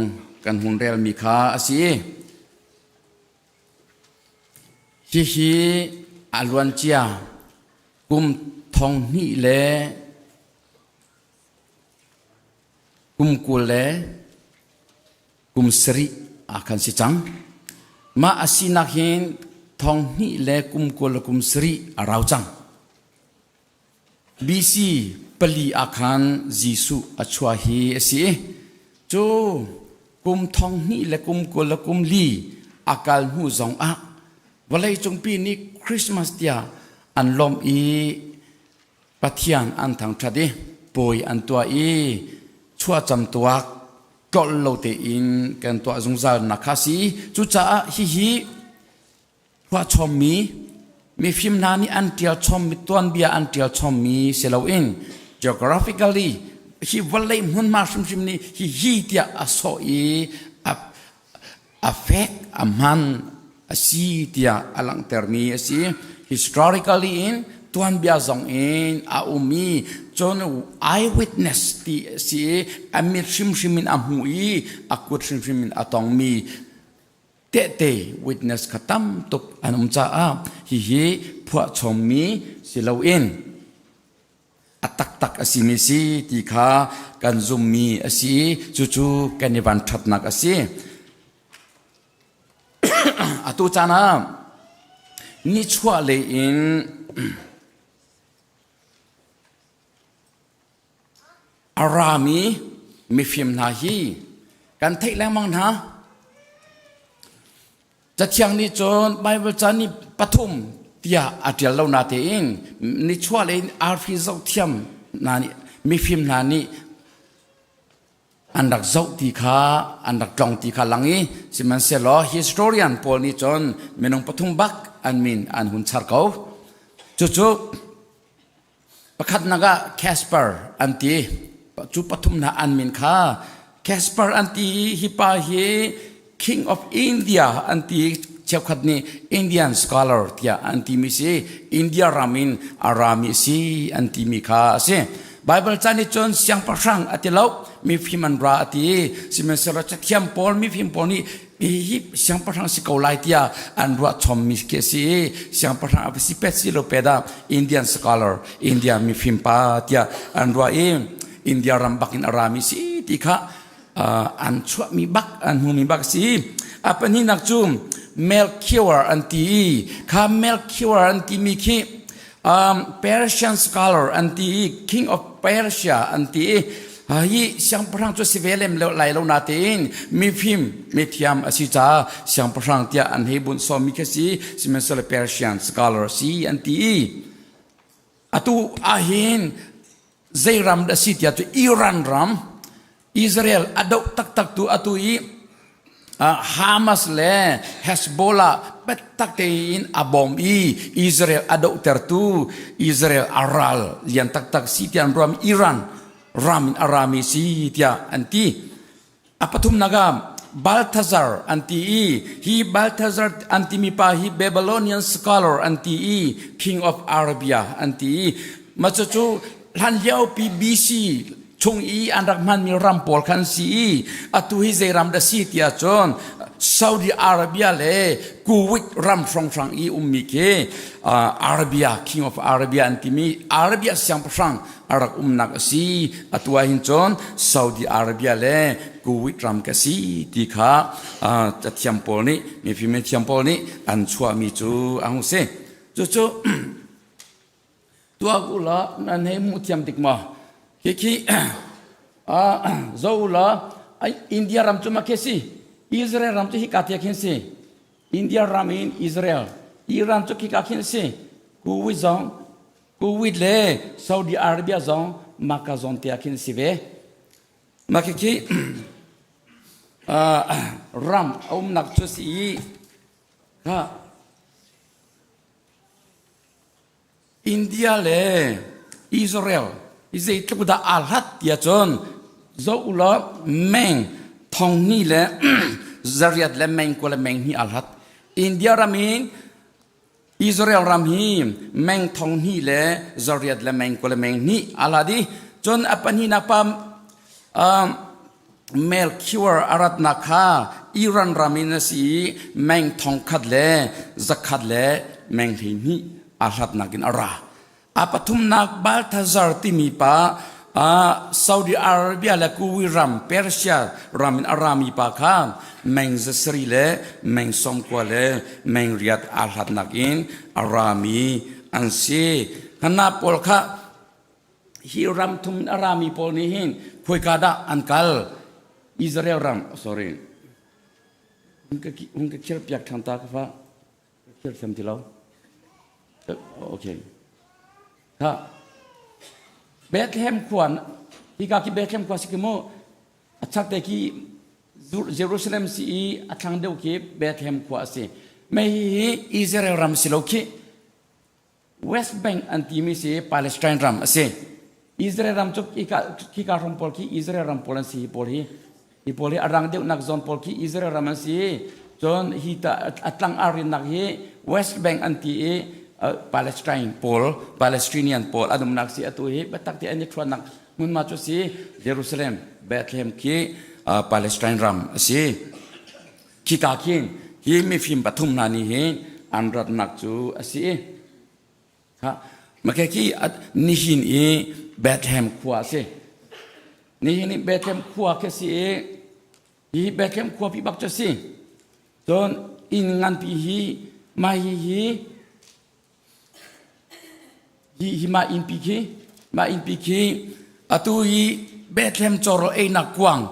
Speaker 7: kan hun relmi kha a si. Hihi a luancia kum thong hnih le kum 20 le kum sarih ah khan si cang. Mah a sinak hin thong hnih le kum 20 le kum sarih a rau cang. BC pali ah khan Jesuh a chuah hi a si. Cu kum thong hnih le kum 20 le kum li a kal hnu zong ah vawleicungpi nih Christmas tiah an lawmh i Pathian an thangṭhat i puai an tuah i chuahcam tuak tlolh lo tein kan tuah zungzal nak kha a si. Cucaah hihi phuahchommi mifim hna nih an ṭial chommi tuanbia an ṭial chommi si loin geographically hi vawlei hmunhma hrimhrim nih hi hi tiah a sawh i a fek a hman a si tiah a langhtermi a si. Historically in tuanbia zong in a um i cun eyewitness ti a si i a mit hrimhrim in a hmu i a kut hrimhrim in a tongmi tehte witness kha tam tuk an um caah hihi phuahchommi si loin a taktak a simi si ti kha kan zummi a si i cucu kan i vanṭhatnak a si. Atu caan ah nichuah lei in A rami mifim hna hi kan theih lengmang hna. Cathiang nih cun Baibal ca nih pathum tiah a ṭial lo natein nichuahlei in arfi zohthiam hna nih mifim hna nih an rak zoh ti kha an rak tlong ti kha lang i sihmanhsehlaw historian pawl nih cun minung pathum bak an min an hun char ko. Cucu Pakhatnak ah Casper an ti. Cu pathum hna an min kha Casper an ti i hi pa hi King of India an ti cheukhat nih Indian scholar tiah an timi si. India ram in a rami si an timi kha a si. Bible ca nih cun siangpahrang a ti lo, mifim an ra a ti. Sihmanhsehlaw cathiam pawl, mifim pawl nih hihi siangpahrang si ko lai tiah an ruah chommi khi a si i siangpahrang a si pet si lo pet ah Indian scholar India mifim pa tiah an ruah i India ram bak in a rami si ti kha an chuahmi bak an hmumi bak si. A pahnihnak cu Melchior an ti i kha Melchior an timi khi Persian scholar an ti i King of Persia an ti i hi siangpahrang cu si ve lem lai lo natein mifim mithiam a si caah siangpahrang tiah an hei bunh sawmmi khi si. Sihmanhsehlaw Persian scholar si an ti i atu ahhin zei ram dah si tiah cu Iran ram Israel a doh taktak tu atu i Hamas le Hezbollah biatak tein a bawm i Israel a dohtertu Israel a ral lian taktak si tiah an ruahmi Iran ram in a rami si tiah an ti. A pathumnak ah Balthazar an ti i hi Balthazar an timi pa hi Babylonian scholar an ti i King of Arabia an ti i mah cucu hlan liopi BC chung i an rak hmanmi ram pawl khan si i atu hi zei ram dah si tiah cun Saudi Arabia le Kuwait ram hrawnghrang i ummi khi Arabia King of Arabia an timi Arabia siangpahrang a rak umnak a si. Atu ah hin cun Saudi Arabia le Kuwait ram ka si ti kha cathiam pawl nih mifim thiam pawl nih an chuahmi cu a hung si. Cucu Tuak u law nan hei hmuh thiam tik maw? Khikhi zo u law India ram cu ma khi si? Israel ram cu hika tia khin si. India ram in Israel, Iran cu khika khin si. Kuwait zong, Kuwait le Saudi Arabia zong maka zon tia khin si ve. Mah khikhi ram a umnak cu si i kha India le Israel hi zeitluk dah aa hlat tiah cun zoh u law meng thong hnih le zariat le meng kua le meng hnih aa hlat. India ram in Israel ram hi meng thong hnih le zariat le meng kua le meng hnih aa hlat i cun a pahnihnak pa Melchior a ratnak kha Iran ram in a si i meng thongkhat le zakhat le meng 12 aa hlatnak in a ra. A pathumnak Balthazar timi pa Saudi Arabia le Kuwait ram, Persia ram in a rami pa kha meng zasari le meng sawmkua le meng riat aa hlatnak in a rami an si. Hana pawl kha hi ram thum in a rami pawl nih hin khuaika dah an kal? Israel ram, sorry. Hun ka khir piak ṭhan ta ka fa. Ka khir thiam ti lo. Okay. Ha. Bethlehem khua hika khi Bethlehem khua si khi mu a chak te khi Jerusalem si i a thlang deuh khi Bethlehem khua a si. Mei hi Israel ram si lo khi West Bank an timi si Palestine ram a si. Israel ram cu khika ram pawl khi Israel ram pawl an si hi pawl hi. Hi pawl hi a rang deuhnak zawn pawl khi Israel ram an si. Cun hi ta a tlang a rinnak hi West Bank an ti i Palestine pawl Palestinian pawl an umnak si atu hi biatak te an i thuannak hmunhma cu si Jerusalem Bethlehem khi Palestine ram a si. Khika khin hi mifim pathum hna nih hin an ratnak cu a si. Ha, maka khi nihin i Bethlehem khua a si. Nihin i Bethlehem khua khi a si i hi Bethlehem khua pi bak cu a si. Cun inn nganpi hi mah hi hi hi hi mah innpi khi mah innpi khi atu hi Bethlehem cawrawl einak kuang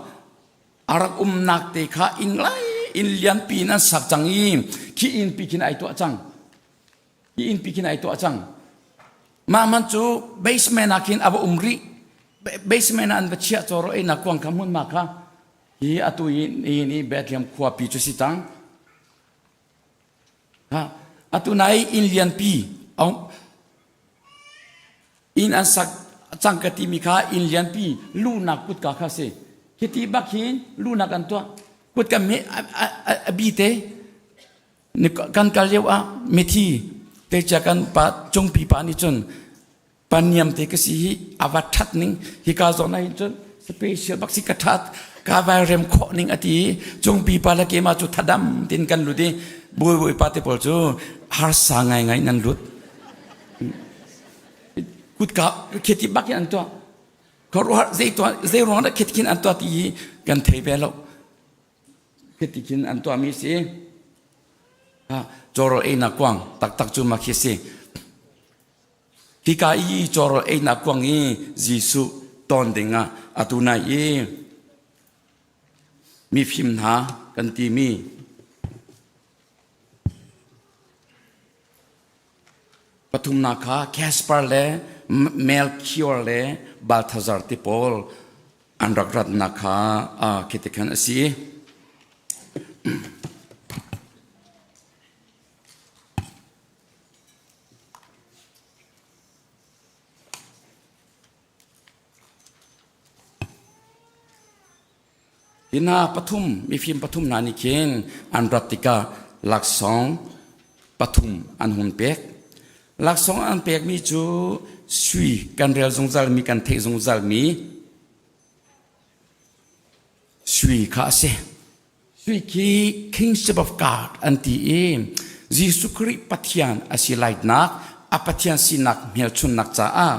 Speaker 7: a rak umnak te kha inn lai inn lianpi in an sak cang i khi innpi khin ai tuah cang hi innpi khin ai tuah cang mah man cu basement ah khin a va um rih basement ah an va chiah cawraw einak kuang kha hmun ma kha hi atu i ni Bethlehem khuapi cu si cang ha atu nai inn lianpi Inn an sak cang ka timi kha inn lianpi luhnak kutka kha si. Hiti bak hin luhnak an tuah. Kutka me a bi te kan kal lio ah mithi te chia kan pa cungpi pa nih cun paniam te ka si hi a va that ning hika zawn ah hin cun special bak si ka that ka vai rem khawh ning a ti cungpi pa le keimah cu thadam tin kan lut i bawi bawi pa te pawl cu harsa ngai ngai nan lut Kutka kheti bak in an tuah. Khuaruahhar zei tuah zei ruang dah kheti khin an tuah ti hi kan thei ve lo. Kheti khin an tuah mi si. Ha cawrawl einak kuang taktak cu ma khi si. Hika i cawrawl einak kuang i Jesuh ton ding ah atu nai i mifim hna kan timi Pathumnak kha Caspar le Melchior le Balthazar ti pawl an rak ratnak kha khi khan a si. Hi hna pathum, mifim pathum hna nih khin an rat tikah laksawng pathum an hun pek. Laksawng an pekmi cu sui kan rel zungzalmi, kan theih zungzalmi sui kha a si. Sui khi Kingship of God an ti i Jesuh Khrih Pathian a si laitnak, a Pathian sinak hmelchunnak caah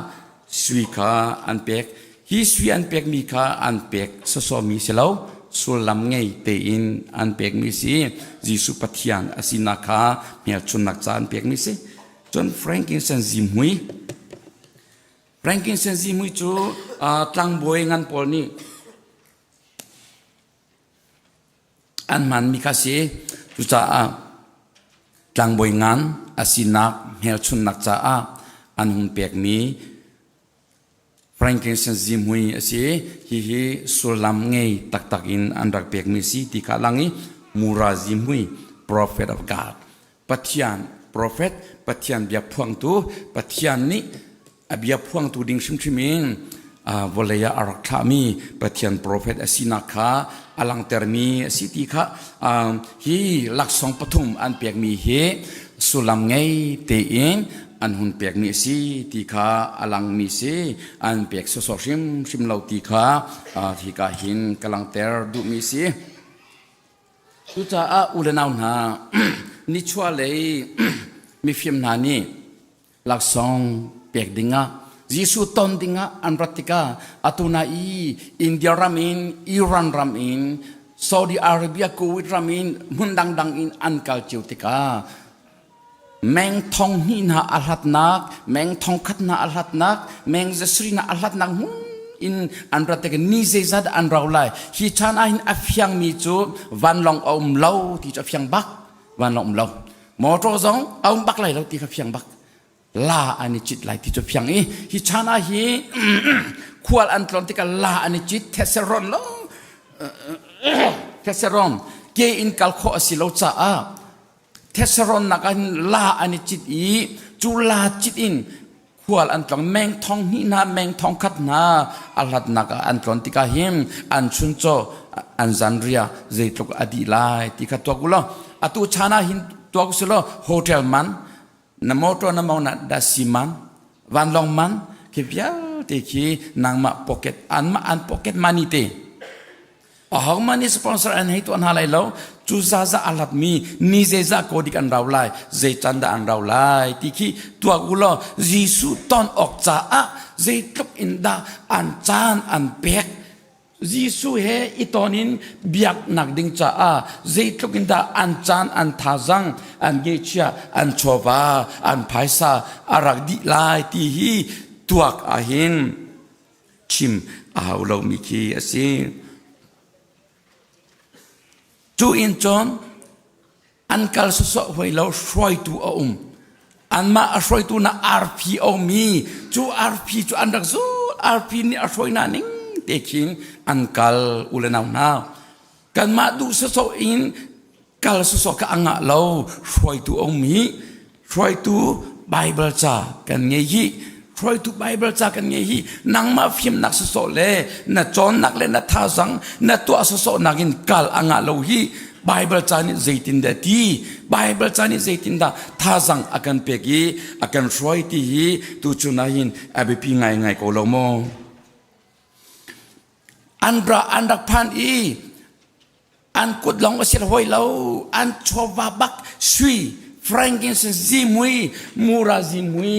Speaker 7: sui kha an pek. Hi sui an pekmi kha an pek sawsawmi si lo, sullam ngei tein an pekmi si. Jesuh Pathian a sinak kha hmelchunnak ca an pekmi si. Cun frankincense zihmui. Frankincense zihmui cu tlangbawi ngan pawl nih an hmanmi kha si. Cucaah tlangbawi ngan a sinak hmelchunhnak caah an hun pekmi frankincense zihmui a si. Hihi sullam ngei taktak in an rak pekmi si ti kha a lang i mura zihmui prophet of God Pathian prophet Pathian bia phuangtu Pathian nih a bia phuangtu ding hrimhrim in vawlei ah a rak thlahmi Pathian prophet a sinak kha a langhtermi a si ti kha hi laksawng pathum an pekmi hi sullam ngei tein an hun pekmi a si ti kha a langmi si an pek sawsawh hrimhrim lo ti kha hika hin ka langhter duhmi si. Cucaah u le nau hna nichuahlei mifim hna nih laksawng pek dingah. Jesuh ton dingah an rat tikah atu na i India ram in, Iran ram in, Saudi Arabia, Kuwait ram in, hmun dangdang in an kal cio tikah meng thong hnih hna a hlatnak, meng thong khat hna a hlatnak, meng zasri hna a hlatnak hmun in an rat tikah ni zeizat an rau lai. Hi chan ah hin a fiangmi cu vanlawng a um lo ti cu a fiang bak. Vanlawng um lo. Motor zong a um bak lai lo ti kha fiang bak. La an i cit lai ti cu fiang i hi chan ah hi khual an tlon tikah la an i cit theseron lo theseron ke in kal khawh a si lo caah theseron nak ah la an i cit i cu la cit in khual an tlong meng thong hnih hna meng thong khat hna a hlatnak ah an tlon tikah hin an chuncaw an zanria zeitluk a dih lai ti kha tuak u law atu chan ah hin tuak u selaw hotel man na motor na mong na dasi man vanlawng man khi vialte khi nangmah pocket anmah an pocket money te ahong money sponsor an hei tuah hna lai lo cu zaza a hlat mi ni zeiza ko dik an rau lai zei can dah an rau lai ti khi tuak u law Jesuh ton awk caah zeitluk in dah an caan an pek Jesuh he i ton in biaknak ding caah zeitluk in dah an caan, an thazang, an ngeihchiah, an chawva, an phaisa a rak dih lai ti hi tuak ahhin chim a hau lomi khi a si. Cu in cun an kal sawsawh hoi lo hruaitu a um anmah a hruaitu na arpi a um i cu arpi cu an rak zul arpi nih a hruai hna ning te khin an kal u le nau hna kanmah duh sawsawh in kal sawsawh kha a ngah lo hruaitu a um i hruaitu Bible ca kan ngei hi hruaitu Bible ca kan ngei hi nangmah fimnak sawsawh le na cawnnak le na thazang na tuah sawsawh nakin kal a ngah lo hi Bible ca nih zeitindah ti Bible ca nih zeitindah thazang a kan pek i a kan hruai ti hi tuchun ah hin a biapi ngaingai ko lo maw an ra an rak phan i an kut lawng a si hoi lo an chawva bak sui frankincense zimui mura zimui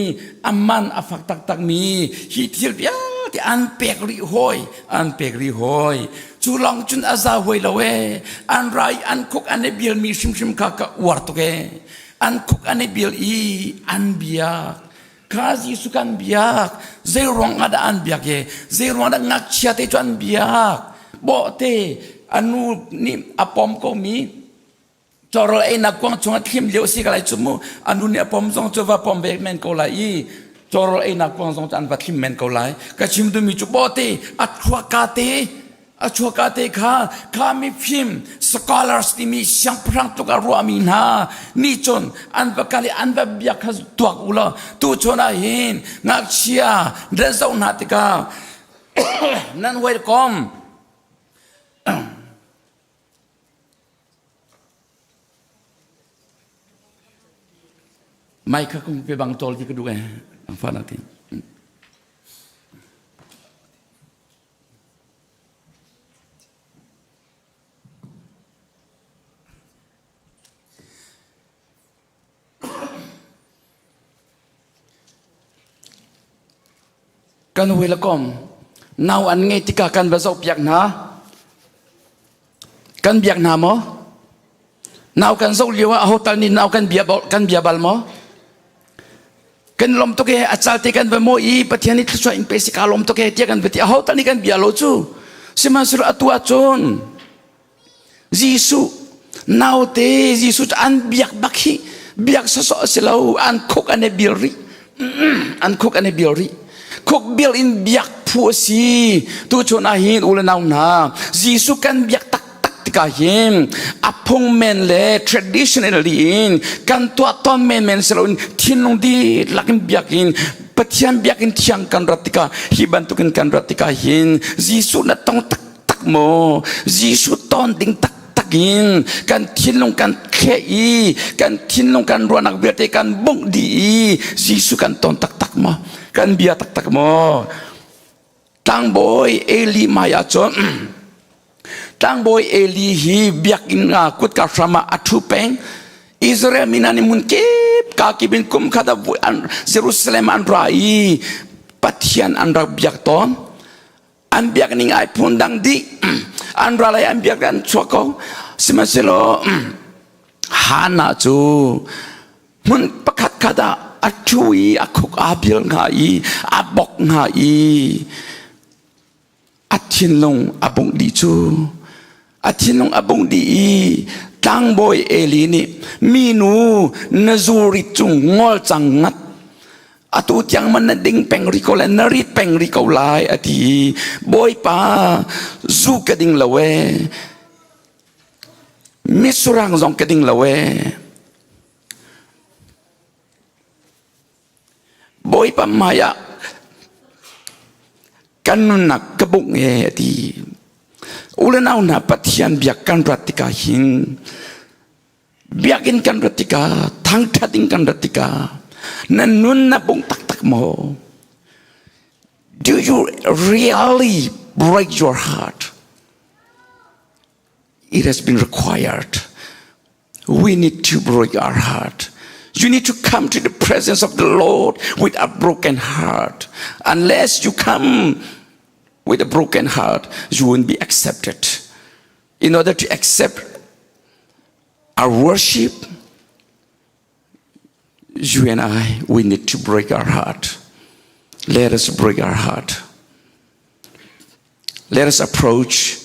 Speaker 7: a man a fak taktak mi hi thil vialte an pek rih hoi an pek rih hoi cu lawng cun a za hoi lo e an rai an khuk an i bil mi hrimhrim kha ka uar tuk e an khuk an i bil i an biak kha Jesuh kan biak zei ruang ah dah an biak e zei ruang dah ngakchia te cu an biak bawhte a nu nih a pom ko mi cawrawl einak kuang chungah thlim lio si ka lai cu mu a nu nih a pom zong cu va pom ve men ko lai i cawrawl einak kuang zong cu an va thlim men ko lai ka chim duhmi cu bawhte a thluaka te a chuaka te kha kha mifim scholars timi siangpahrang tluk a ruahmi hna nih cun an va kal i an va biak kha tuak u law tu chun ah hin ngakchia nan zoh hna tikah nan welcome Mai kha kung pe bang tol ti ka duh eh ang fa nak tin Kan hawi le kom nau an ngei tikah kan va zohpiak hna. Kan biak hna maw? Nau kan zoh lio ah aho tal nih nau kan bia kan bia bal maw? Kan lawm tuk e a cal te kan va maw i Pathian nih thluachuah in pe si ka lawm tuk e tiah kan va ti aho tal nih kan bia lo cu. Sihmanhsehlaw atu ahcun Jesuh naute Jesuh cu an biak bak hi biak sawsawh a si lo an khuk an i bil rih an khuk an i bil rih khuk bil in biak phu a si tu chun ah hin u le nau hna Jesuh kan biak taktak tikah hin a phung men le traditionally in kan tuah tawn men men si loin thinlung dihlak in biak in Pathian biakinn thiang kan rat tikah hi bantukin kan rat tikah hin Jesuh na tong tak tak maw Jesuh ton ding taktak in kan thinlung kan thleh i kan thinlung kan ruahnak vialte kan bungh dih i Jesuh kan ton taktak maw kan bia taktak maw tlangbawi Eli mai ahcun tlangbawi Eli hi biakinn ah kutka hram ah a ṭhu peng Israel mi hna nih hmun kip ka kip in kum khat ah Jerusalem an ra i. Pathian an rak biak tawn. An biak ning ai phun dang dih. An ral ai an biak an chuak ko. Sihmanhsehlaw Hannah cu hmun pakhat khat ah a ṭhu i a khuk aa bil hnga i a bok hnga i a thinlung a bungh dih cu a thinlung a bungh dih i tlangbawi Eli nih minu na zurit cu ngol cang ngat atu tiang man na ding peng rih ko lai na rit peng rih ko lai a ti i bawipa zu ka ding lo ee mitsurang zong ka ding lo ee Bawipa hmai ah kan nunnak ka bungh e a ti. U le nau hna Pathian biak kan rat tikah hin biakinn kan rat tikah thangṭhat in kan rat tikah na nun na bungh taktak maw? Do you really break your heart? It has been required. We need to break our heart. You need to come to the presence of the Lord with a broken heart. Unless you come with a broken heart, you won't be accepted. In order to accept our worship, you and I, we need to break our heart. Let us break our heart. Let us approach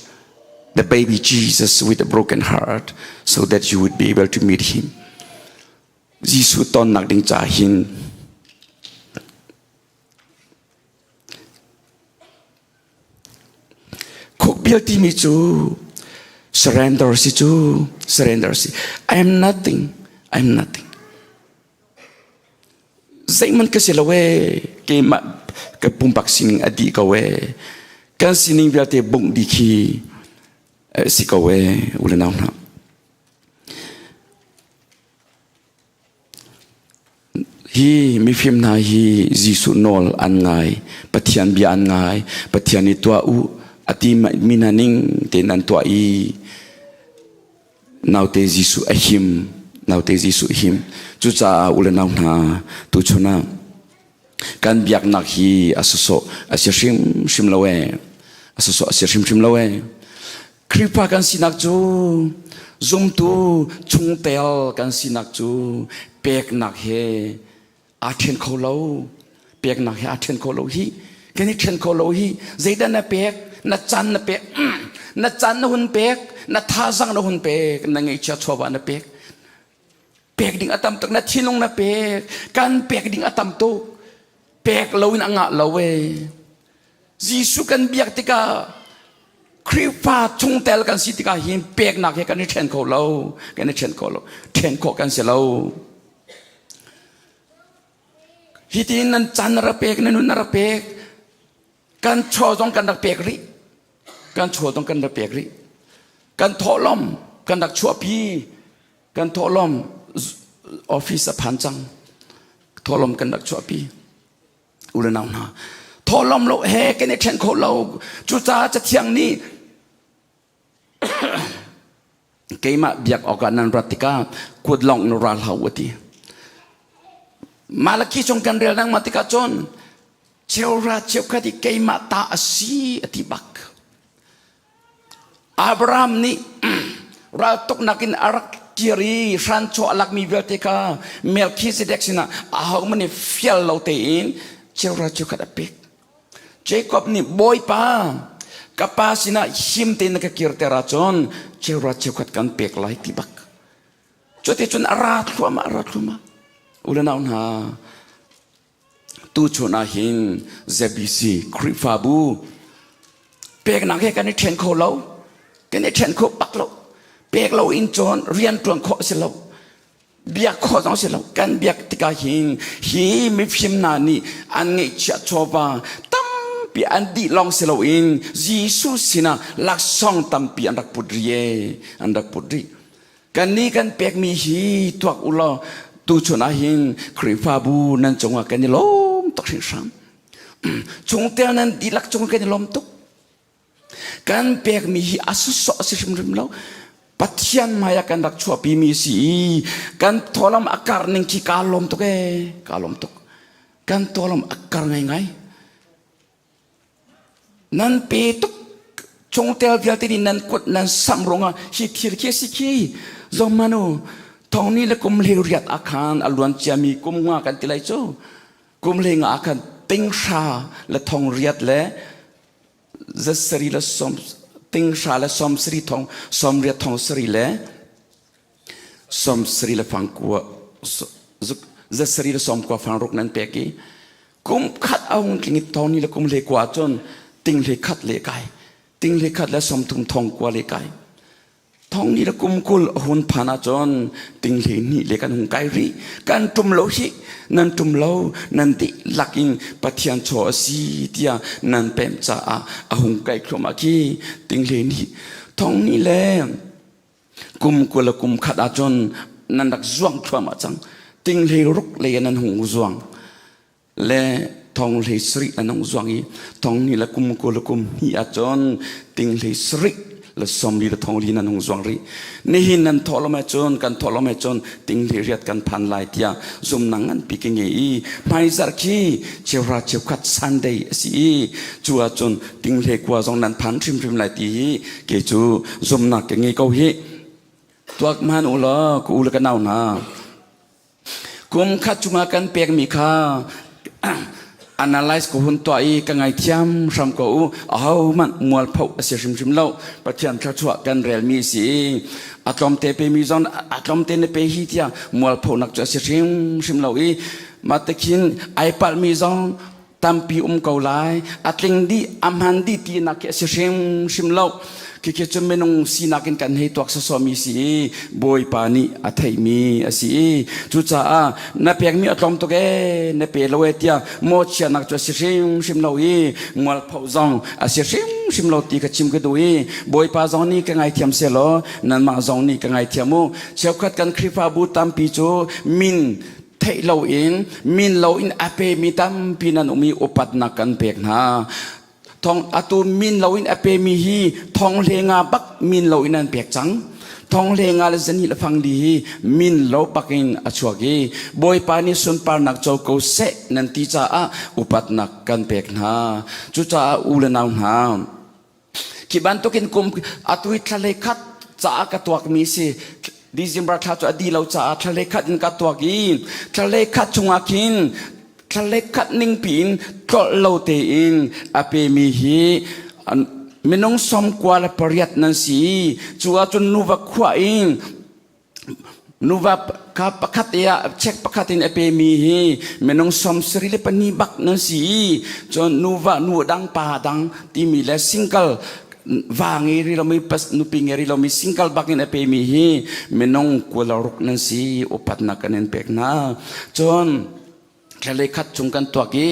Speaker 7: the baby Jesus with a broken heart so that you would be able to meet him. Jesuh tonnak ding ca hin Khukbil timi cu surrender si cu surrender si. I am nothing. I am nothing. Zeihmanh ka si lo ee. Keimah ka pumpak sining a dih ko ee. Kan sining vialte bungh dih khi si ko ee u le nau hna. Hi mifim hna hi Jesuh nawl an ngai, Pathian bia an ngai, Pathian i tuah u a ti mi hna ning tein an tuah i naute Jesuh a him, naute Jesuh him. Cucaah u le nau hna tuchun ah kan biaknak hi a sawsawh a si hrimhrim lo ee. A sawsawh a si hrimhrim lo ee. Khrihfa kan sinak cu zumtu chungtel kan sinak cu peknak he aa ṭhen kho lo. Peknak he aa ṭhen kho lo hi. Kan i ṭhen kho lo hi. Zeidah na pek? Na caan na pek. Na caan na hun pek. Na thazang na hun pek. Na ngeihchia chawva na pek. Pek ding a tam tuk. Na thinlung na pek. Kan pek ding a tam tuk. Pek lo in a ngah lo ee. Jesuh kan biak tikah Khrihfa chungtel kan si tikah hin peknak he kan i ṭhen kho lo. Kan i ṭhen kho lo. Ṭhen khawh kan si lo. Hi tin nan chan na rak pek, na nun na rak pek. Kan chaw zong kan rak pek rih. Kan chaw zong kan rak pek rih. Kan thawhlawm kan rak chuahpi. Kan thawhlawm office a phan cang. Thawhlawm kan rak chuahpi. U le nau hna. Thawhlawm lo he kan i ṭhen kho lo. Cucaah Cathiang nih keimah biak awkah nan rat tikah kut lawng in ra hlah u a ti. Malaki chung kan rel lengmang tikah cun cheuhra cheukhat i keimah ta a si a ti bak. Abraham nih raltuknak in a rak kir i hranchaw a lakmi vialte kha Melchizedek sinah ahohmanh nih fial lo tein cheuhra cheukhat a pek. Jacob nih Bawipa ka pa sinah him tein na ka kirter ahcun cheuhra cheukhat kan pek lai ti bak. Cuticun a ra thluahmah a ra thluahmah. U le nau hna tuchun ah hin ZBC Khrihfabu peknak he kan i ṭhen kho lo. Kan i ṭhen kho bak lo. Pek lo in cun rian ṭuan khawh a si lo. Biak khawh zong si lo. Kan biak tikah hin hi mifim hna nih an ngeihchiah chawva tampi an dih lawng si loin Jesuh sinah laksawng tampi an rak put rih ee. An rak put rih. Kannih kan pekmi hi tuak u law tuchun ah hin Khrihfabu nan cungah kan i lawm tuk hringhran. Chungtel nan dihlak cungah kan i lawm tuk. Kan pekmi hi a sawsawh a si hrimhrim lo. Pathian hmai ah kan rak chuahpimi si i kan thawlam a kar ning khi kaa lawm tuk ee, kaa lawm tuk. Kan thawlam a kar ngaingai. Nan pe tuk chungtel vialte nih nan kut nan samh ruangah hi thil khi a si khi zong manu thong ni le kum hlei riat ah khan a luan ciami kum nga kan ti lai cu kum hlei nga ah khan ting hra le thong riat le zasari le som ting hra le som sari thong som riat thong sari le som sari le fang kua zasari le som kua fang ruk nan pek i kum khat a hung tling i thong ni le kum hle kua cun ting hle khat le kai ting hle khat le som thum thong kua le kai thong ni le kum kul a hun phan ahcun ting hle hnih le kan hung kai rih kan tum lo hi nan tum lo nan dihlak in Pathian chaw a si tiah nan pem caah a hung kai thluahmah khi ting hle hnih thong ni le kum kul le kum khat ahcun nan rak zuang thluahmah cang ting hlei ruk lei nan hung zuang le thong hlei sarih nan hung zuang i thong hnih le kum kul le kum hnih ahcun ting hlei sarih le sawmli le thong li nan hung zuang rih nihin nan thawh lo ahcun kan thawh lo ahcun ting hlei riat kan phan lai tiah zumnak nganpi ka ngei i hmaizarh khi cheuhra cheukhat Sunday a si i cu ahcun ting hle kua zong nan phan hrimhrim lai ti hi kei cu zumnak ka ngei ko hi tuak hman u law ka u le ka nau hna kum khat chungah kan pekmi kha analyze ko hun tuah i ka ngaithiam hram ko u ahohmanh mualpho a si hrimhrim lo pathian thluachuah kan relmi si i a tlawmte pe mi zong a tlawmte na pe hi tiah mualphonak cu a si hrimhrim lo i mah te khin ai palhmi zong tampi um ko lai a tling dih a hman dih tinak khi a si hrimhrim lo khikhi cu minung sinak in kan hei tuak sawsawmi si i bawipa nih a theihmi a si i cucaah na pekmi a tlawm tuk ee na pe lo ee tiah mawhchiatnak cu a si hrimhrim lo i mualpho zong a si hrimhrim lo ti kha chim ka duh i bawipa zong nih ka ngaithiam sehlaw nanmah zong nih ka ngaithiam u cheukhat kan Khrihfabu tampi cu min theih loin min loin a pemi tampi nan um i upatnak kan pek hna thong atu min loin a pemi hi thong hle nga bak min loin an pek cang thong hle nga le zani le fang li hi min lo bakin a chuak i bawipa nih sunparnak co ko seh nan ti caah upatnak kan pek hna cucaah u le nau hna Khi bantukin kum atu hi thla hlei khat caah ka tuakmi si. December thla cu a di lo caah thla hlei khat in ka tuak i thla hlei khat chungah khin thla hlei khat ning piin tlolh lo tein a pemi hi minung 98 nan si. Cu ahcun nuva khuah in Nuva kha pakhat te ah check pakhat in a pemi hi minung 74 bak nan si i cun nuva nu dang pa dang timi le single va ngei ri lomi nupi ngei ri lomi single bak in a pemi hi minung 26 nan si upatnak kan in pek hna cun thla khat chung kan tuak i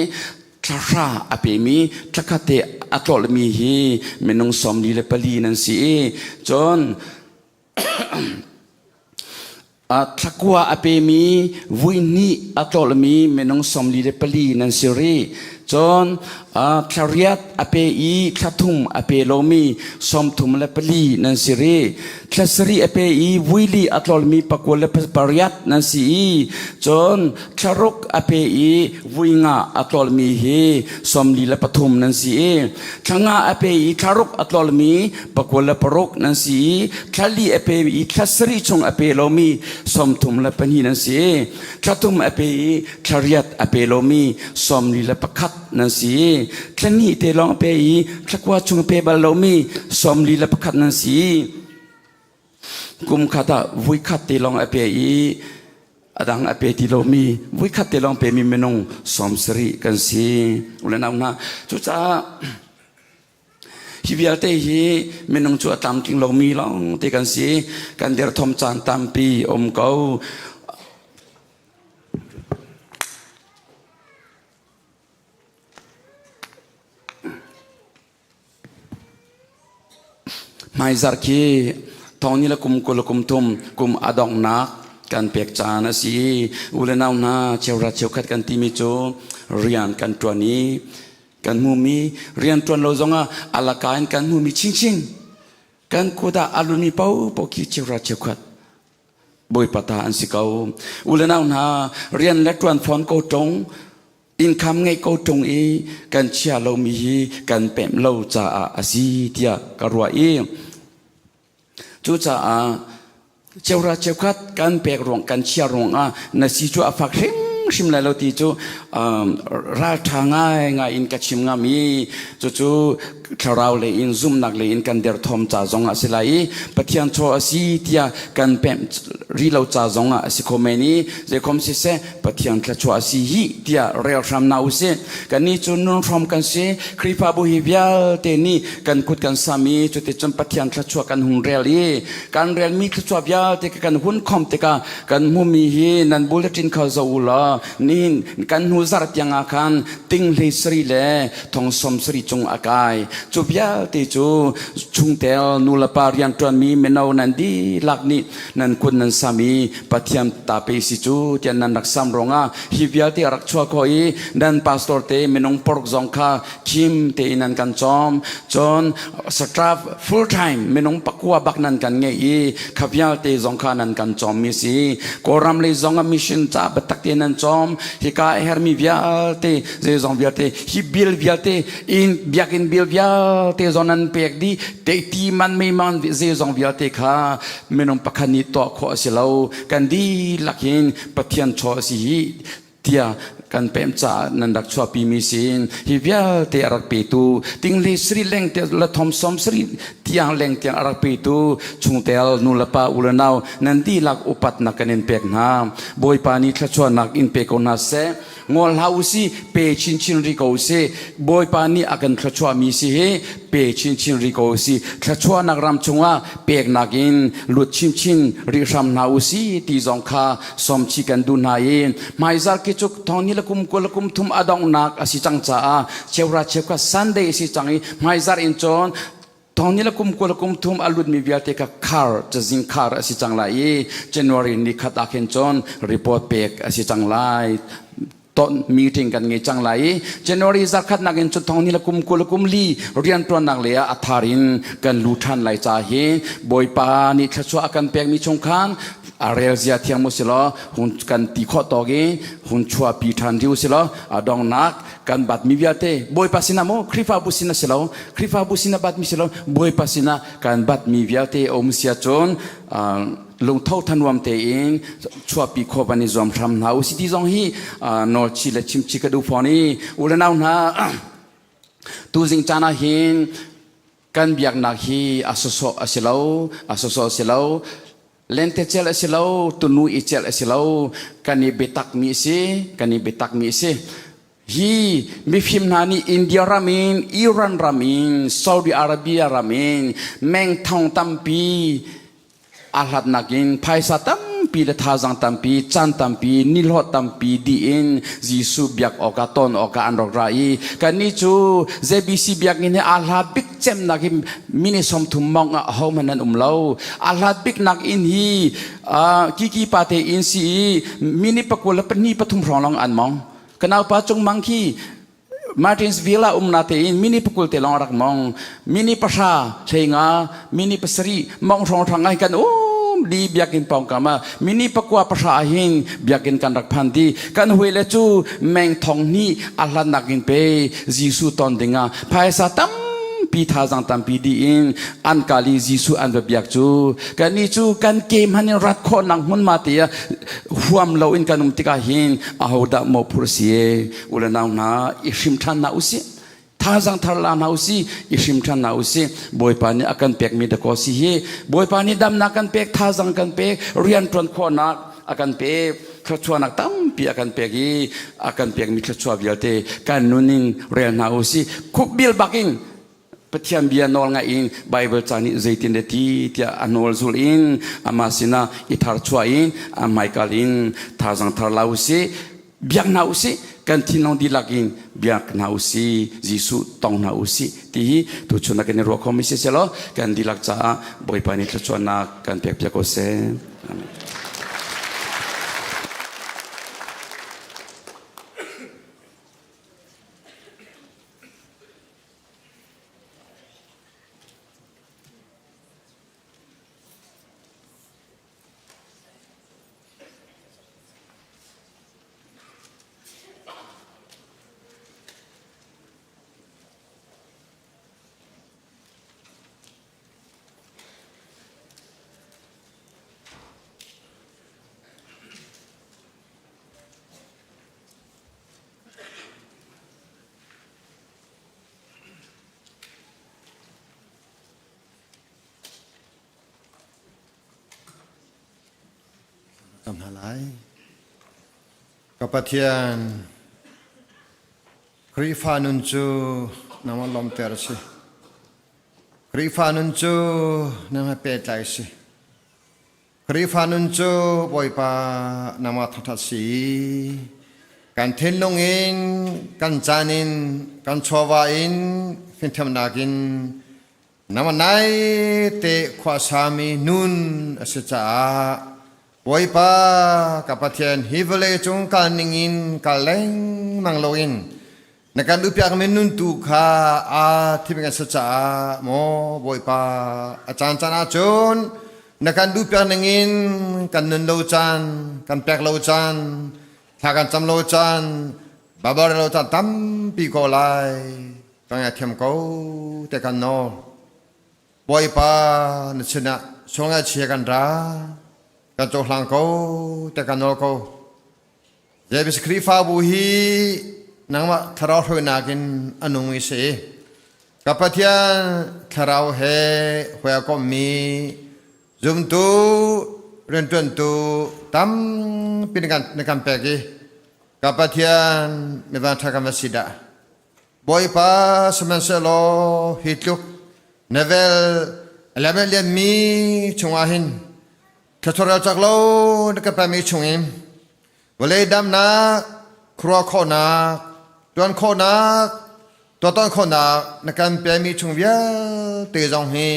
Speaker 7: thla hra a pemi thla khat te a tlolmi hi minung 44 nan si i cun Thlakua a pemi vui hnih a tlolmi minung 44 nan si rih. Cun thlariat a pe i thlathum a pe lomi 34 nan si rih. Thla sarih a pe i vuili a tlolmi 28 nan si i cun thlaruk a pe i vui nga a tlolmi hi 43 nan si i thla nga a pe i thlaruk a tlolmi 26 nan si i thla li a pe i thla sarih chung a pe lomi 32 nan si i thla thum a pe i thla riat a pe lomi 41 nan si i thla hnih te lawng a pe i thla kua chung a pe bal lomi 41 nan si kum khat ah vui khat te lawng a pe i a dang a pe ti lomi vui khat te lawng pemi minung 70 kan si u le nau hna cucaah Hi vialte hi minung cu a tlamtling lomi lawng te kan si. Kan derthawm caan tampi um ko. Hmaizarh khi thong ni le kum kul le kum thum kum a donghnak kan pek caan a si. U le nau hna cheuhra cheukhat kan timi cu rian kan ṭuan i kan hmumi rianṭuan lo zongah alaka in kan hmumi chinchin kan kut ah a lumi paohpaoh khi cheuhra cheukhat bawipa ta an si ko u le nau hna rian le ṭuan fawn ko ṭung. Income ngeih ko ṭung i kan chia lomi hi kan pemh lo caah a si tiah ka ruah i cucaah cheuhra cheukhat kan pek ruang kan chia ruangah na si cu a fak hrimhrim lai lo ti cu ralṭha ngaingai in ka chim ngam i cucu thlarau lei in zumhnak lei in kan derthawm ca zong ah si lai i Pathian chaw a si tiah kan pemh rih lo ca zong ah a si kho men i zeikhom siseh Pathian thluachuah a si hi tiah rel hram na usih. Kannih cu nun hrawm kan si. Khrihfabu hi vialte nih kan kut kan sam i cuticun Pathian thluachuah kan hung rel i kan relmi thluachuah vialte kan hun khom tikah kan hmumi hi nan bulletin kha zoh u law nihin kan hnu zarh tiang ah khan ting hlei sari le thong som sari cung a kai. Cu vialte cu chungtel nulepa rianṭuanmi mino nan dihlak nih nan kut nan sam i Pathian ta pe si cu tiah nan rak sam ruangah hi vialte a rak chuah khawh i nan pastor te minung pork zong kha khim tein nan kan cawm cun staff full time minung pakua bak nan kan ngeih i kha vialte zong kha nan kan cawm mi si Kawlram lei zong ah mission ca biatak te nan cawm hika a hermi vialte zeizong vialte hi bill vialte in biakinn bill vialte zong nan pek dih te ti man mei man zeizong vialte kha minung pakhat nih tuah khawh a si lo kan dihlak in Pathian chaw a si hi tiah kan pem caah nan rak chuahpi mi sin hi vialte a rak petu tingli sri leng te la thom som sri tiang leng tiang a rak petu chungtel nu le pa u le nau nan dihlak upatnak kan in pek hna Bawipa nih thluachuahnak in pe ko hna seh ngol hlah u si pe chinchin ri ko si Bawipa nih a kan thluachuahmi si hi pe chinchin ri ko si thluachuahnak ram chungah peknak in lut chinchin rih hram hna u si ti zong kha sawmchi kan duh hna i hmaizar ki cu thong ni le kum kul le kum thum a donghnak a si cang caah cheura cheukhat Sunday a si cang i hmaizar in cun Thong ni le kum 20 kum thum a lutmi vialte kha khar cazin khar a si cang lai i January ni khat ah khin cun report pek a si cang lai. Ton meeting kan ngei cang lai i January zarkhat nak in cun thong ni le kum 20 kum li rianṭuannak lei ah a thar in kan lu ṭhan lai ca hi Bawipa nih thluachuah a kan pekmi chung khan a rel zia thiam u silaw hun kan ti khawh tawk i hun chuahpi ṭhan rih u silaw a donghnak kan batmi vialte Bawipa sinah maw Khrihfabu sin a si lo Khrihfabu sin a batmi si lo Bawipa sinah kan batmi vialte a um sia cun lungtho thanuam tein chuahpi khawh van i zuam hram hna u si ti zong hi nawlchi le chimchi ka duh fawn i u le nau hna tuzing caan ah hin kan biaknak hi a sawsawh a si lo a sawsawh a si lo Lentecelh a si lo, tunu i celh a si lo, kan i biatakmi a si, kan i biatakmi a si. Hi mifim hna nih India ram in, Iran ram in, Saudi Arabia ram in meng thong tampi a hlatnak in phaisa tampi le thazaang tampi, caan tampi, nihlawh tampi dih in Jesuh biak awkah ton awkah an rak ra i kannih cu ZBC biakinn hi aa hla bik cemnak hi mini 30 mong ah ahohmanh an um lo. A hlat biknak inn hi kiki pa te inn si i mini pakul le pahnih pathum hrawng lawng an mong. Ka naupa Cung Mang khi Martins Villa um na te in mini pakul te lawng rak mong. Mini pahra hleinga mini pasarih mong hrawng hrang ah kan um di biakinn pawngkam ah mini pakua pahra hin biakinn kan rak phan di kan hui le cu meng thong hnih a hlatnak in pe Jesuh ton dingah phaisa tampi thazang tampi di in an kal i Jesuh an va biak cu kannih cu kan ke hman in rat khawhnak hmunhma te ah huam lo in kan um tikah hin ahodah mawhphur si e u le nau hna i hrim ṭhan hna usih thazang thar la hna usih i hrim ṭhan hna usih Bawipa nih a kan pekmi dakaw si hi Bawipa nih damnak kan pek thazang kan pek rian ṭuan khawhnak a kan pek thluachuahnak tampi a kan pek i a kan pekmi thluachuah vialte kan nun in rel hna u sih khukbil bak in Pathian bia nawl ngaih in Bible ca nih zeitin le ti tiah a nawl zul in amah sinah i thar chuah in a hmaikal in thazang thar la u sih biak hna u sih kan thinlung dihlak in biak hna u sih Jesuh tong hna u sih ti hi tuchun ah kan i ruah khomi si selaw kan dihlak caah Bawipa nih thluachuahnak kan pek piak ko seh. Amen.
Speaker 3: Cam hna lai. Ka Pathian, Khrihfa nun cu nangmah lawmter a si. Khrihfa nun cu nangmah pehtlai a si. Khrihfa nun cu Bawipa nangmah thangṭhat si. Kan thinlung in, kan caan in, kan chawva in, fimthiamnak in Nama nai te khuasami nun a si caah Bawipa ka Pathian hi vawlei cung kal ning in kal lengmang loin na kan duhpiakmi nun tu kha aa thim kan si caah maw Bawipa a caan caan ahcun na kan duhpiak ning in kan nun lo caan kan pek lo caan thla kan cam lo caan babar lo caan tampi ko lai. Ka ngaithiam ko te kan nawl. Bawipa na sinah sual ngaihchia kan ra, kan cohlang ko te kan nawl ko. Jebus Khrihfabu hi nangmah thlarau hruainak in a nung i si. Ka Pathian thlarau he hoi a kommi zumtu rianṭuantu tampi na kan pek i ka Pathian mi vanṭha kan va si dah. Bawipa sihmanhsehlaw hi tluk na vel a lem lianmi chungah hin thluachuah cak lo na ka pemi chungin vawlei damnak khuaruah khawhnak tuan khawhnak tuahtawn khawhnak na kan pemi chung vialte zong hi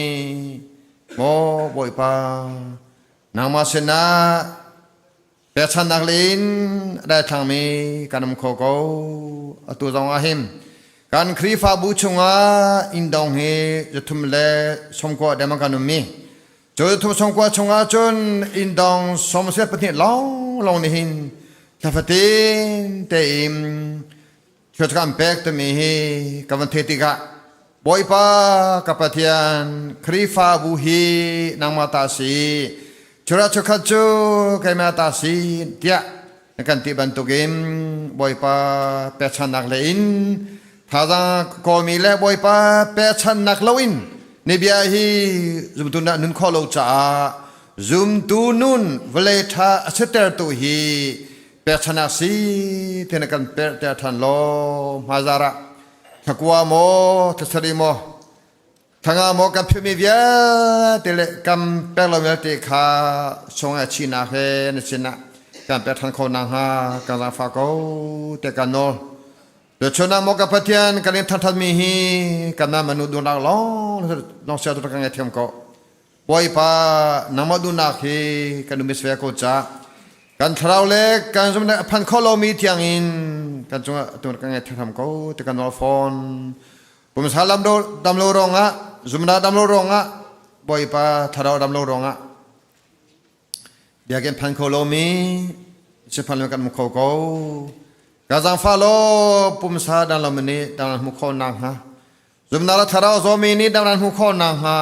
Speaker 3: maw Bawipa nangmah sinah Pekchanhnak lin a daithlangmi kan um kho ko. Atu zong ah hin kan Khrihfabu chungah inndong hi zathum le sawmkua deng kan ummi. Cu zathum sawmkua chungah cun inndong 72 lawnglawng nih hin thla fatin tein thil kan pek timi hi ka van theih tikah Bawipa ka Pathian Khrihfabu hi nangmah ta si chura chukhat cu keimah ta si tiah na kan ti bantukin Bawipa pekchannak le in thazaang kawlmi le Bawipa pekchannak loin ni bia hi zumtu na nun khawh lo caah zumtu nun vawlei ṭha a sitertu hi pekchannak si ti na kan perhter ṭhan law hmaizar ah thlakua maw thlasarih maw thlanga maw kan philhmi vialte le kan pek lo vialte kha sungah chinak he na sinah kan pek ṭhan kho nakhnga kan zaangfah ko tiah kan nawl. Tuchun ah maw ka Pathian kan in thangṭhatmi hi kanmah manu duhnak lawng lawng sia tu kan ngaithiam ko. Bawipa nangmah duhnak hi kan um ve ko ca kan thlarau le kan zumhnak a phan kho lomi tiangin kan cungah tu kan ngai thram ko ti kan nawl fawn pumsa lam lo dam lo rongah zumna dam lo rongah Bawipa thlarau dam lo rongah biakinn phan kho lomi sifan lo kan mu kho ko ka zaangfah law pumsa dang lo mi nih dang hmu kho nak hnga Zumnak le thlarau zawmi nih damnak hmuh khawh nakhnga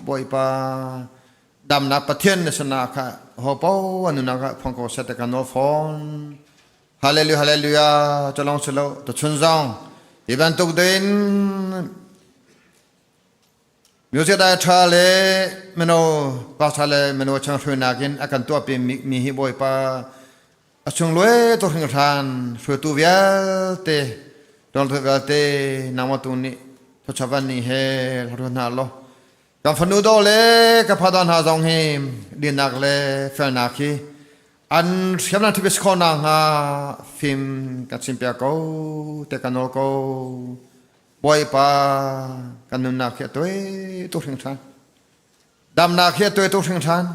Speaker 3: Bawipa damnak Pathian na sinah kha ho po an nunak ah phong ko seh te kan nawl fawn. Hallelujah hallelujah chalong silo ta chun zong hi bantuk din music dai tha le mino pa tha le mino chang hruainak in a kan tuahpi mi hi Bawipa A sunglawi tuk hringhran hruaitu vialte tuantu vialte nangmah tu nih thawchavan ni he hla hna law kan fanu do le ka phada hna zong hi dinnak le felnak hi an hriamnam thibis kho na hnga fim kan chim piak ko te kan nawl ko Bawipa kan nunnak hi a tuai tuk hringhran damnak hi a tuai tuk hringhran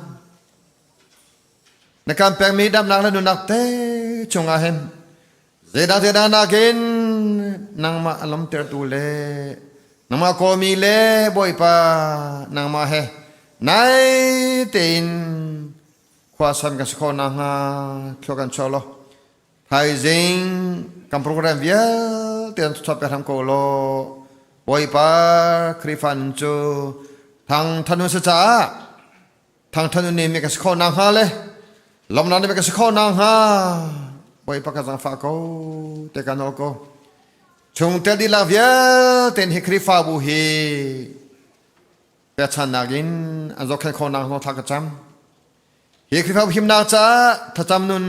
Speaker 3: Na kan pekmi damnak le nunnak te chungah hin zeidah zeidah nakin nangmah a lawmtertu le nangmah kawmi le Bawipa nangmah he nai tein khua san kan si khawh nakhnga thlua kan chuah law thaizing kan program vialte an chuah pek hram ko law Bawipa Khrihfa nun cu thang than si caah thangthan u nih mi ka si khawh nakhnga le lawmnak nih mi ka si khawh nakhnga Bawipa ka zaangfah ko te ka nawl ko chungtel dihlak vialte hi Khrihfabu hi pekchannak in an zohkhenh khawh nakhnga thla ka cam. Hi Khrihfabu himnak caah thlacam nun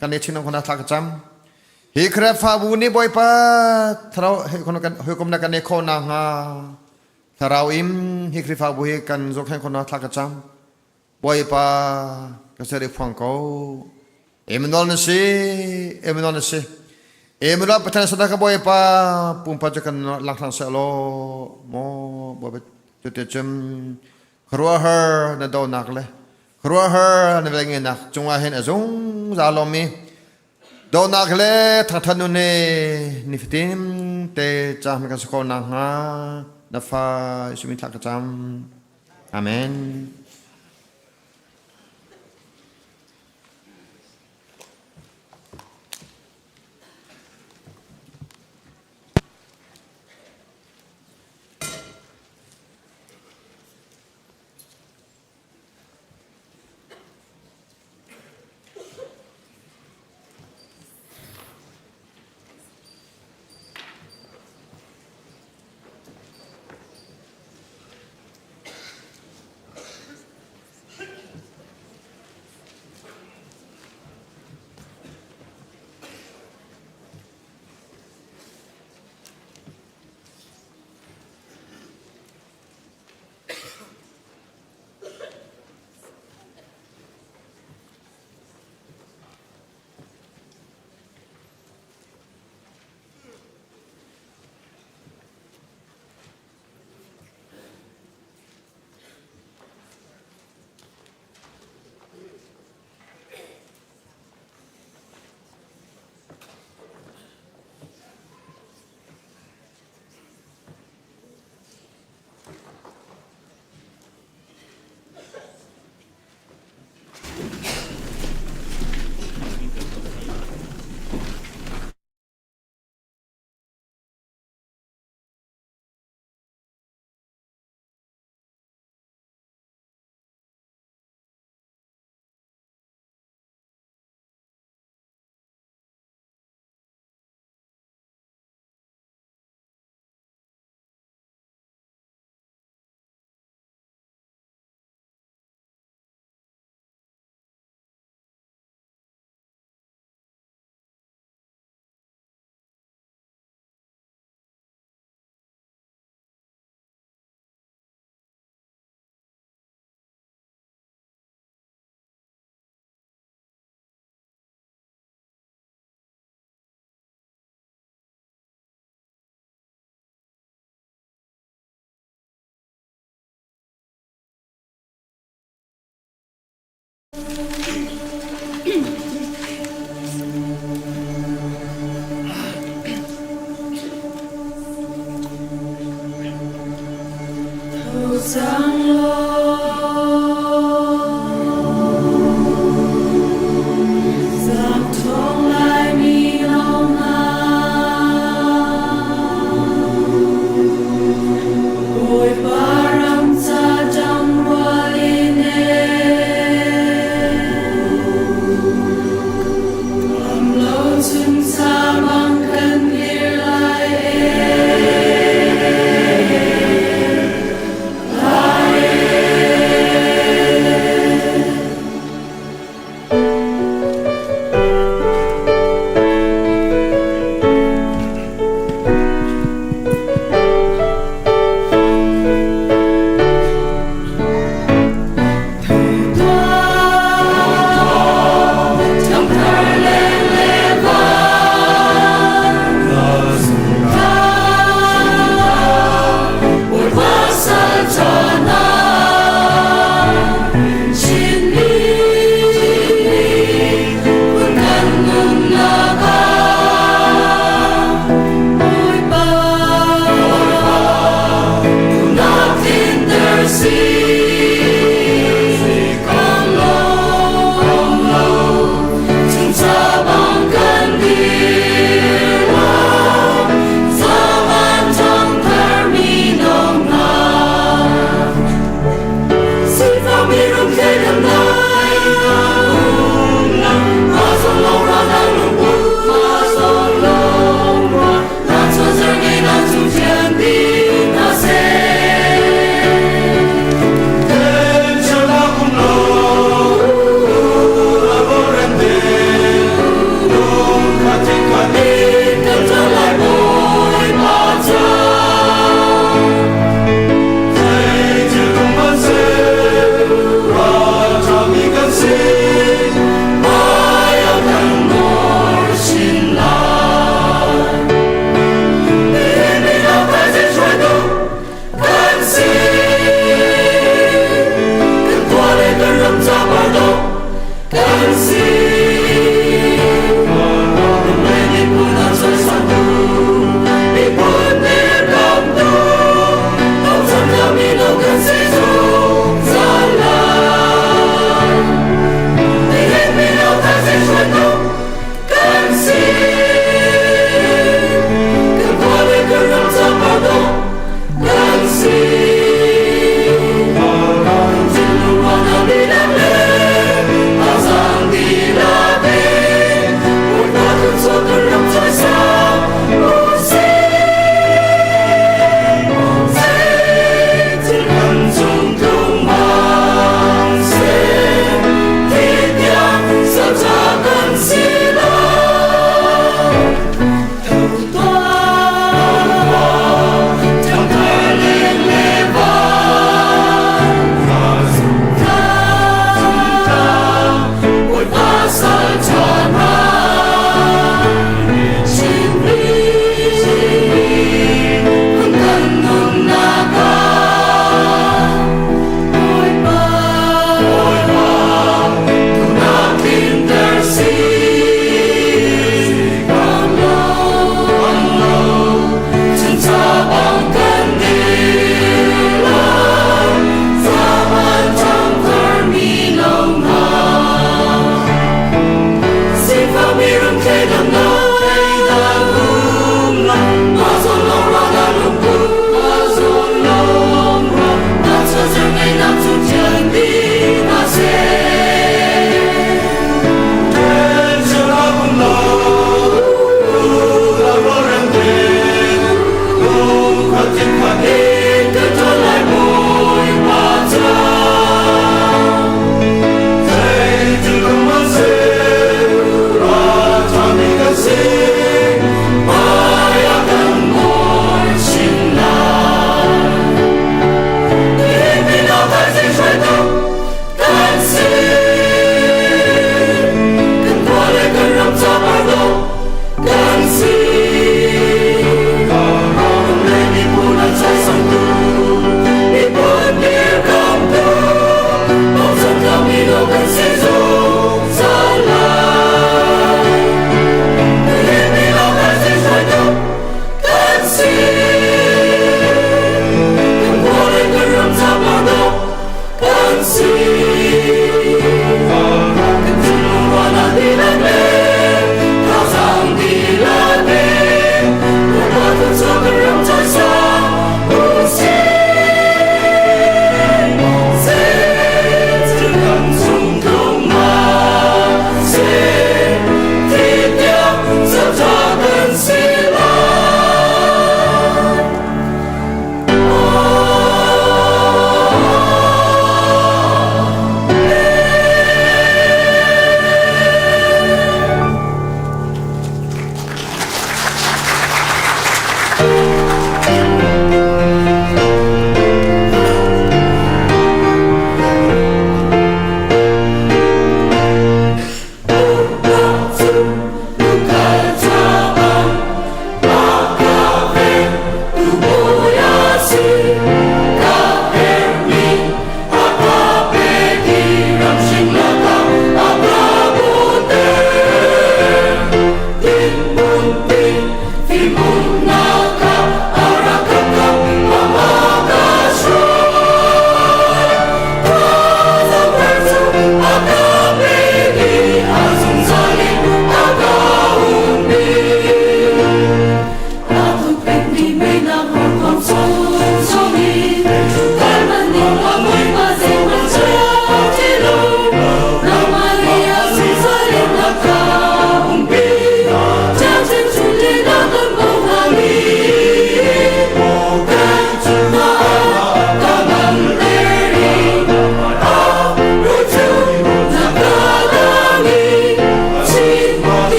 Speaker 3: kan le chin khona thla ka cam. Hi Khrihfabu nih Bawipa thlarau hawikomnak kan nei khawh nakhnga thlarau im hi Khrihfabu hi kan zohkhenh khawh thla ka cam. Bawipa ka ser i phuang ko. Emmanuel na si, Emmanuel na si. Emmanuel Pathian sadaka Bawipa pumpa cu kan langhlang seh law maw Bawipa cu te cun khuaruahhar na donak le khuaruahhar na velngenak cungah hin a zungzal lomi donak le thangthat nun he nifatin te cam kan si ko nakhnga na fa Jesuh min thla ka cam. Amen.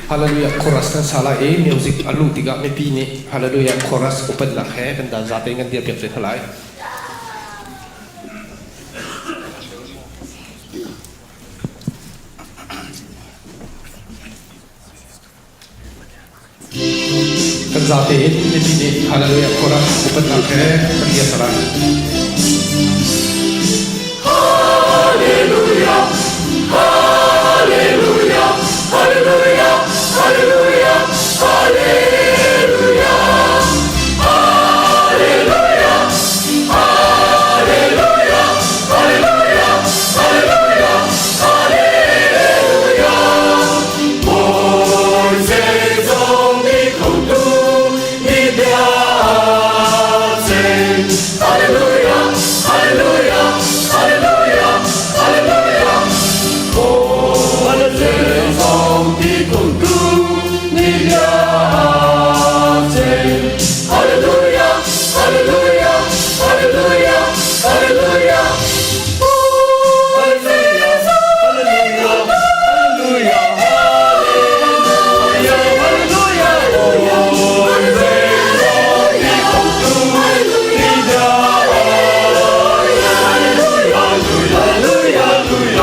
Speaker 8: Hallelujah chorus kan sa lai i music a luh tikah mipi nih Hallelujah chorus upatnak he kan dan zate in kan dir piak te hna lai. Kan zate in mipi nih Hallelujah chorus upatnak he kan dir hna lai.
Speaker 9: Hallelujah, Hallelujah, Hallelujah, Hallelujah, Hallelujah, Hallelujah, Hallelujah, Hallelujah, Hallelujah, Hallelujah. Bawi zeizong ni khotu ni bia cheng. Hallelujah, Hallelujah, Hallelujah, Hallelujah. Bawi zeizong ni khotu ni bia cheng. Hallelujah, Hallelujah, Hallelujah, Hallelujah. Bawi zeizong ni khotu ni Hallelujah, Hallelujah, Bawi zeizong ni khotu ni bia Hallelujah, Hallelujah, Hallelujah.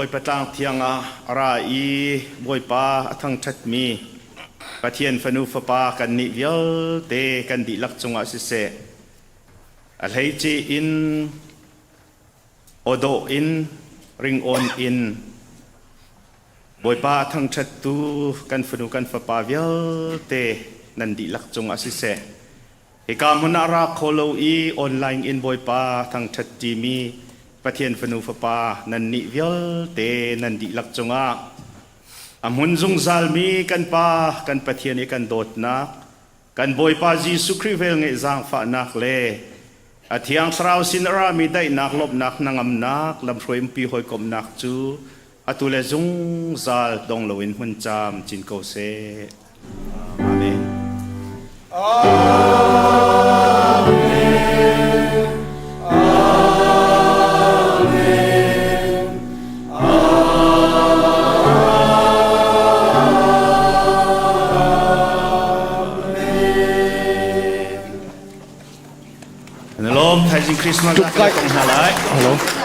Speaker 10: Bawipa tlang thiang ah a ra i Bawipa a thangṭhatmi Pathian fanu fapa kannih vialte kan dihlak cungah siseh, a hleice in awdawh in ringawn in Bawipa a thangṭhattu kan fanu kan fapa vialte nan dihlak cungah siseh, hika hmun ah ra kho lo i online in Bawipa thangṭhat ṭimi Pathian fanu fapa nannih vialte nan dihlak cungah a hmun zungzalmi kan Pa kan Pathian i kan dawtnak kan Bawipa Jesuh Khrih velngeih zaangfahnak le a Thiang Thlarau sin a rami daihnak lawmhnak hnangamnak lamhruai umpi hawikomhnak cu atu le zungzal dong loin hmun caam cin ko seh. Amen. Amen. Lawm thaizing Christmas ah kan tong hna lai.
Speaker 8: Hello.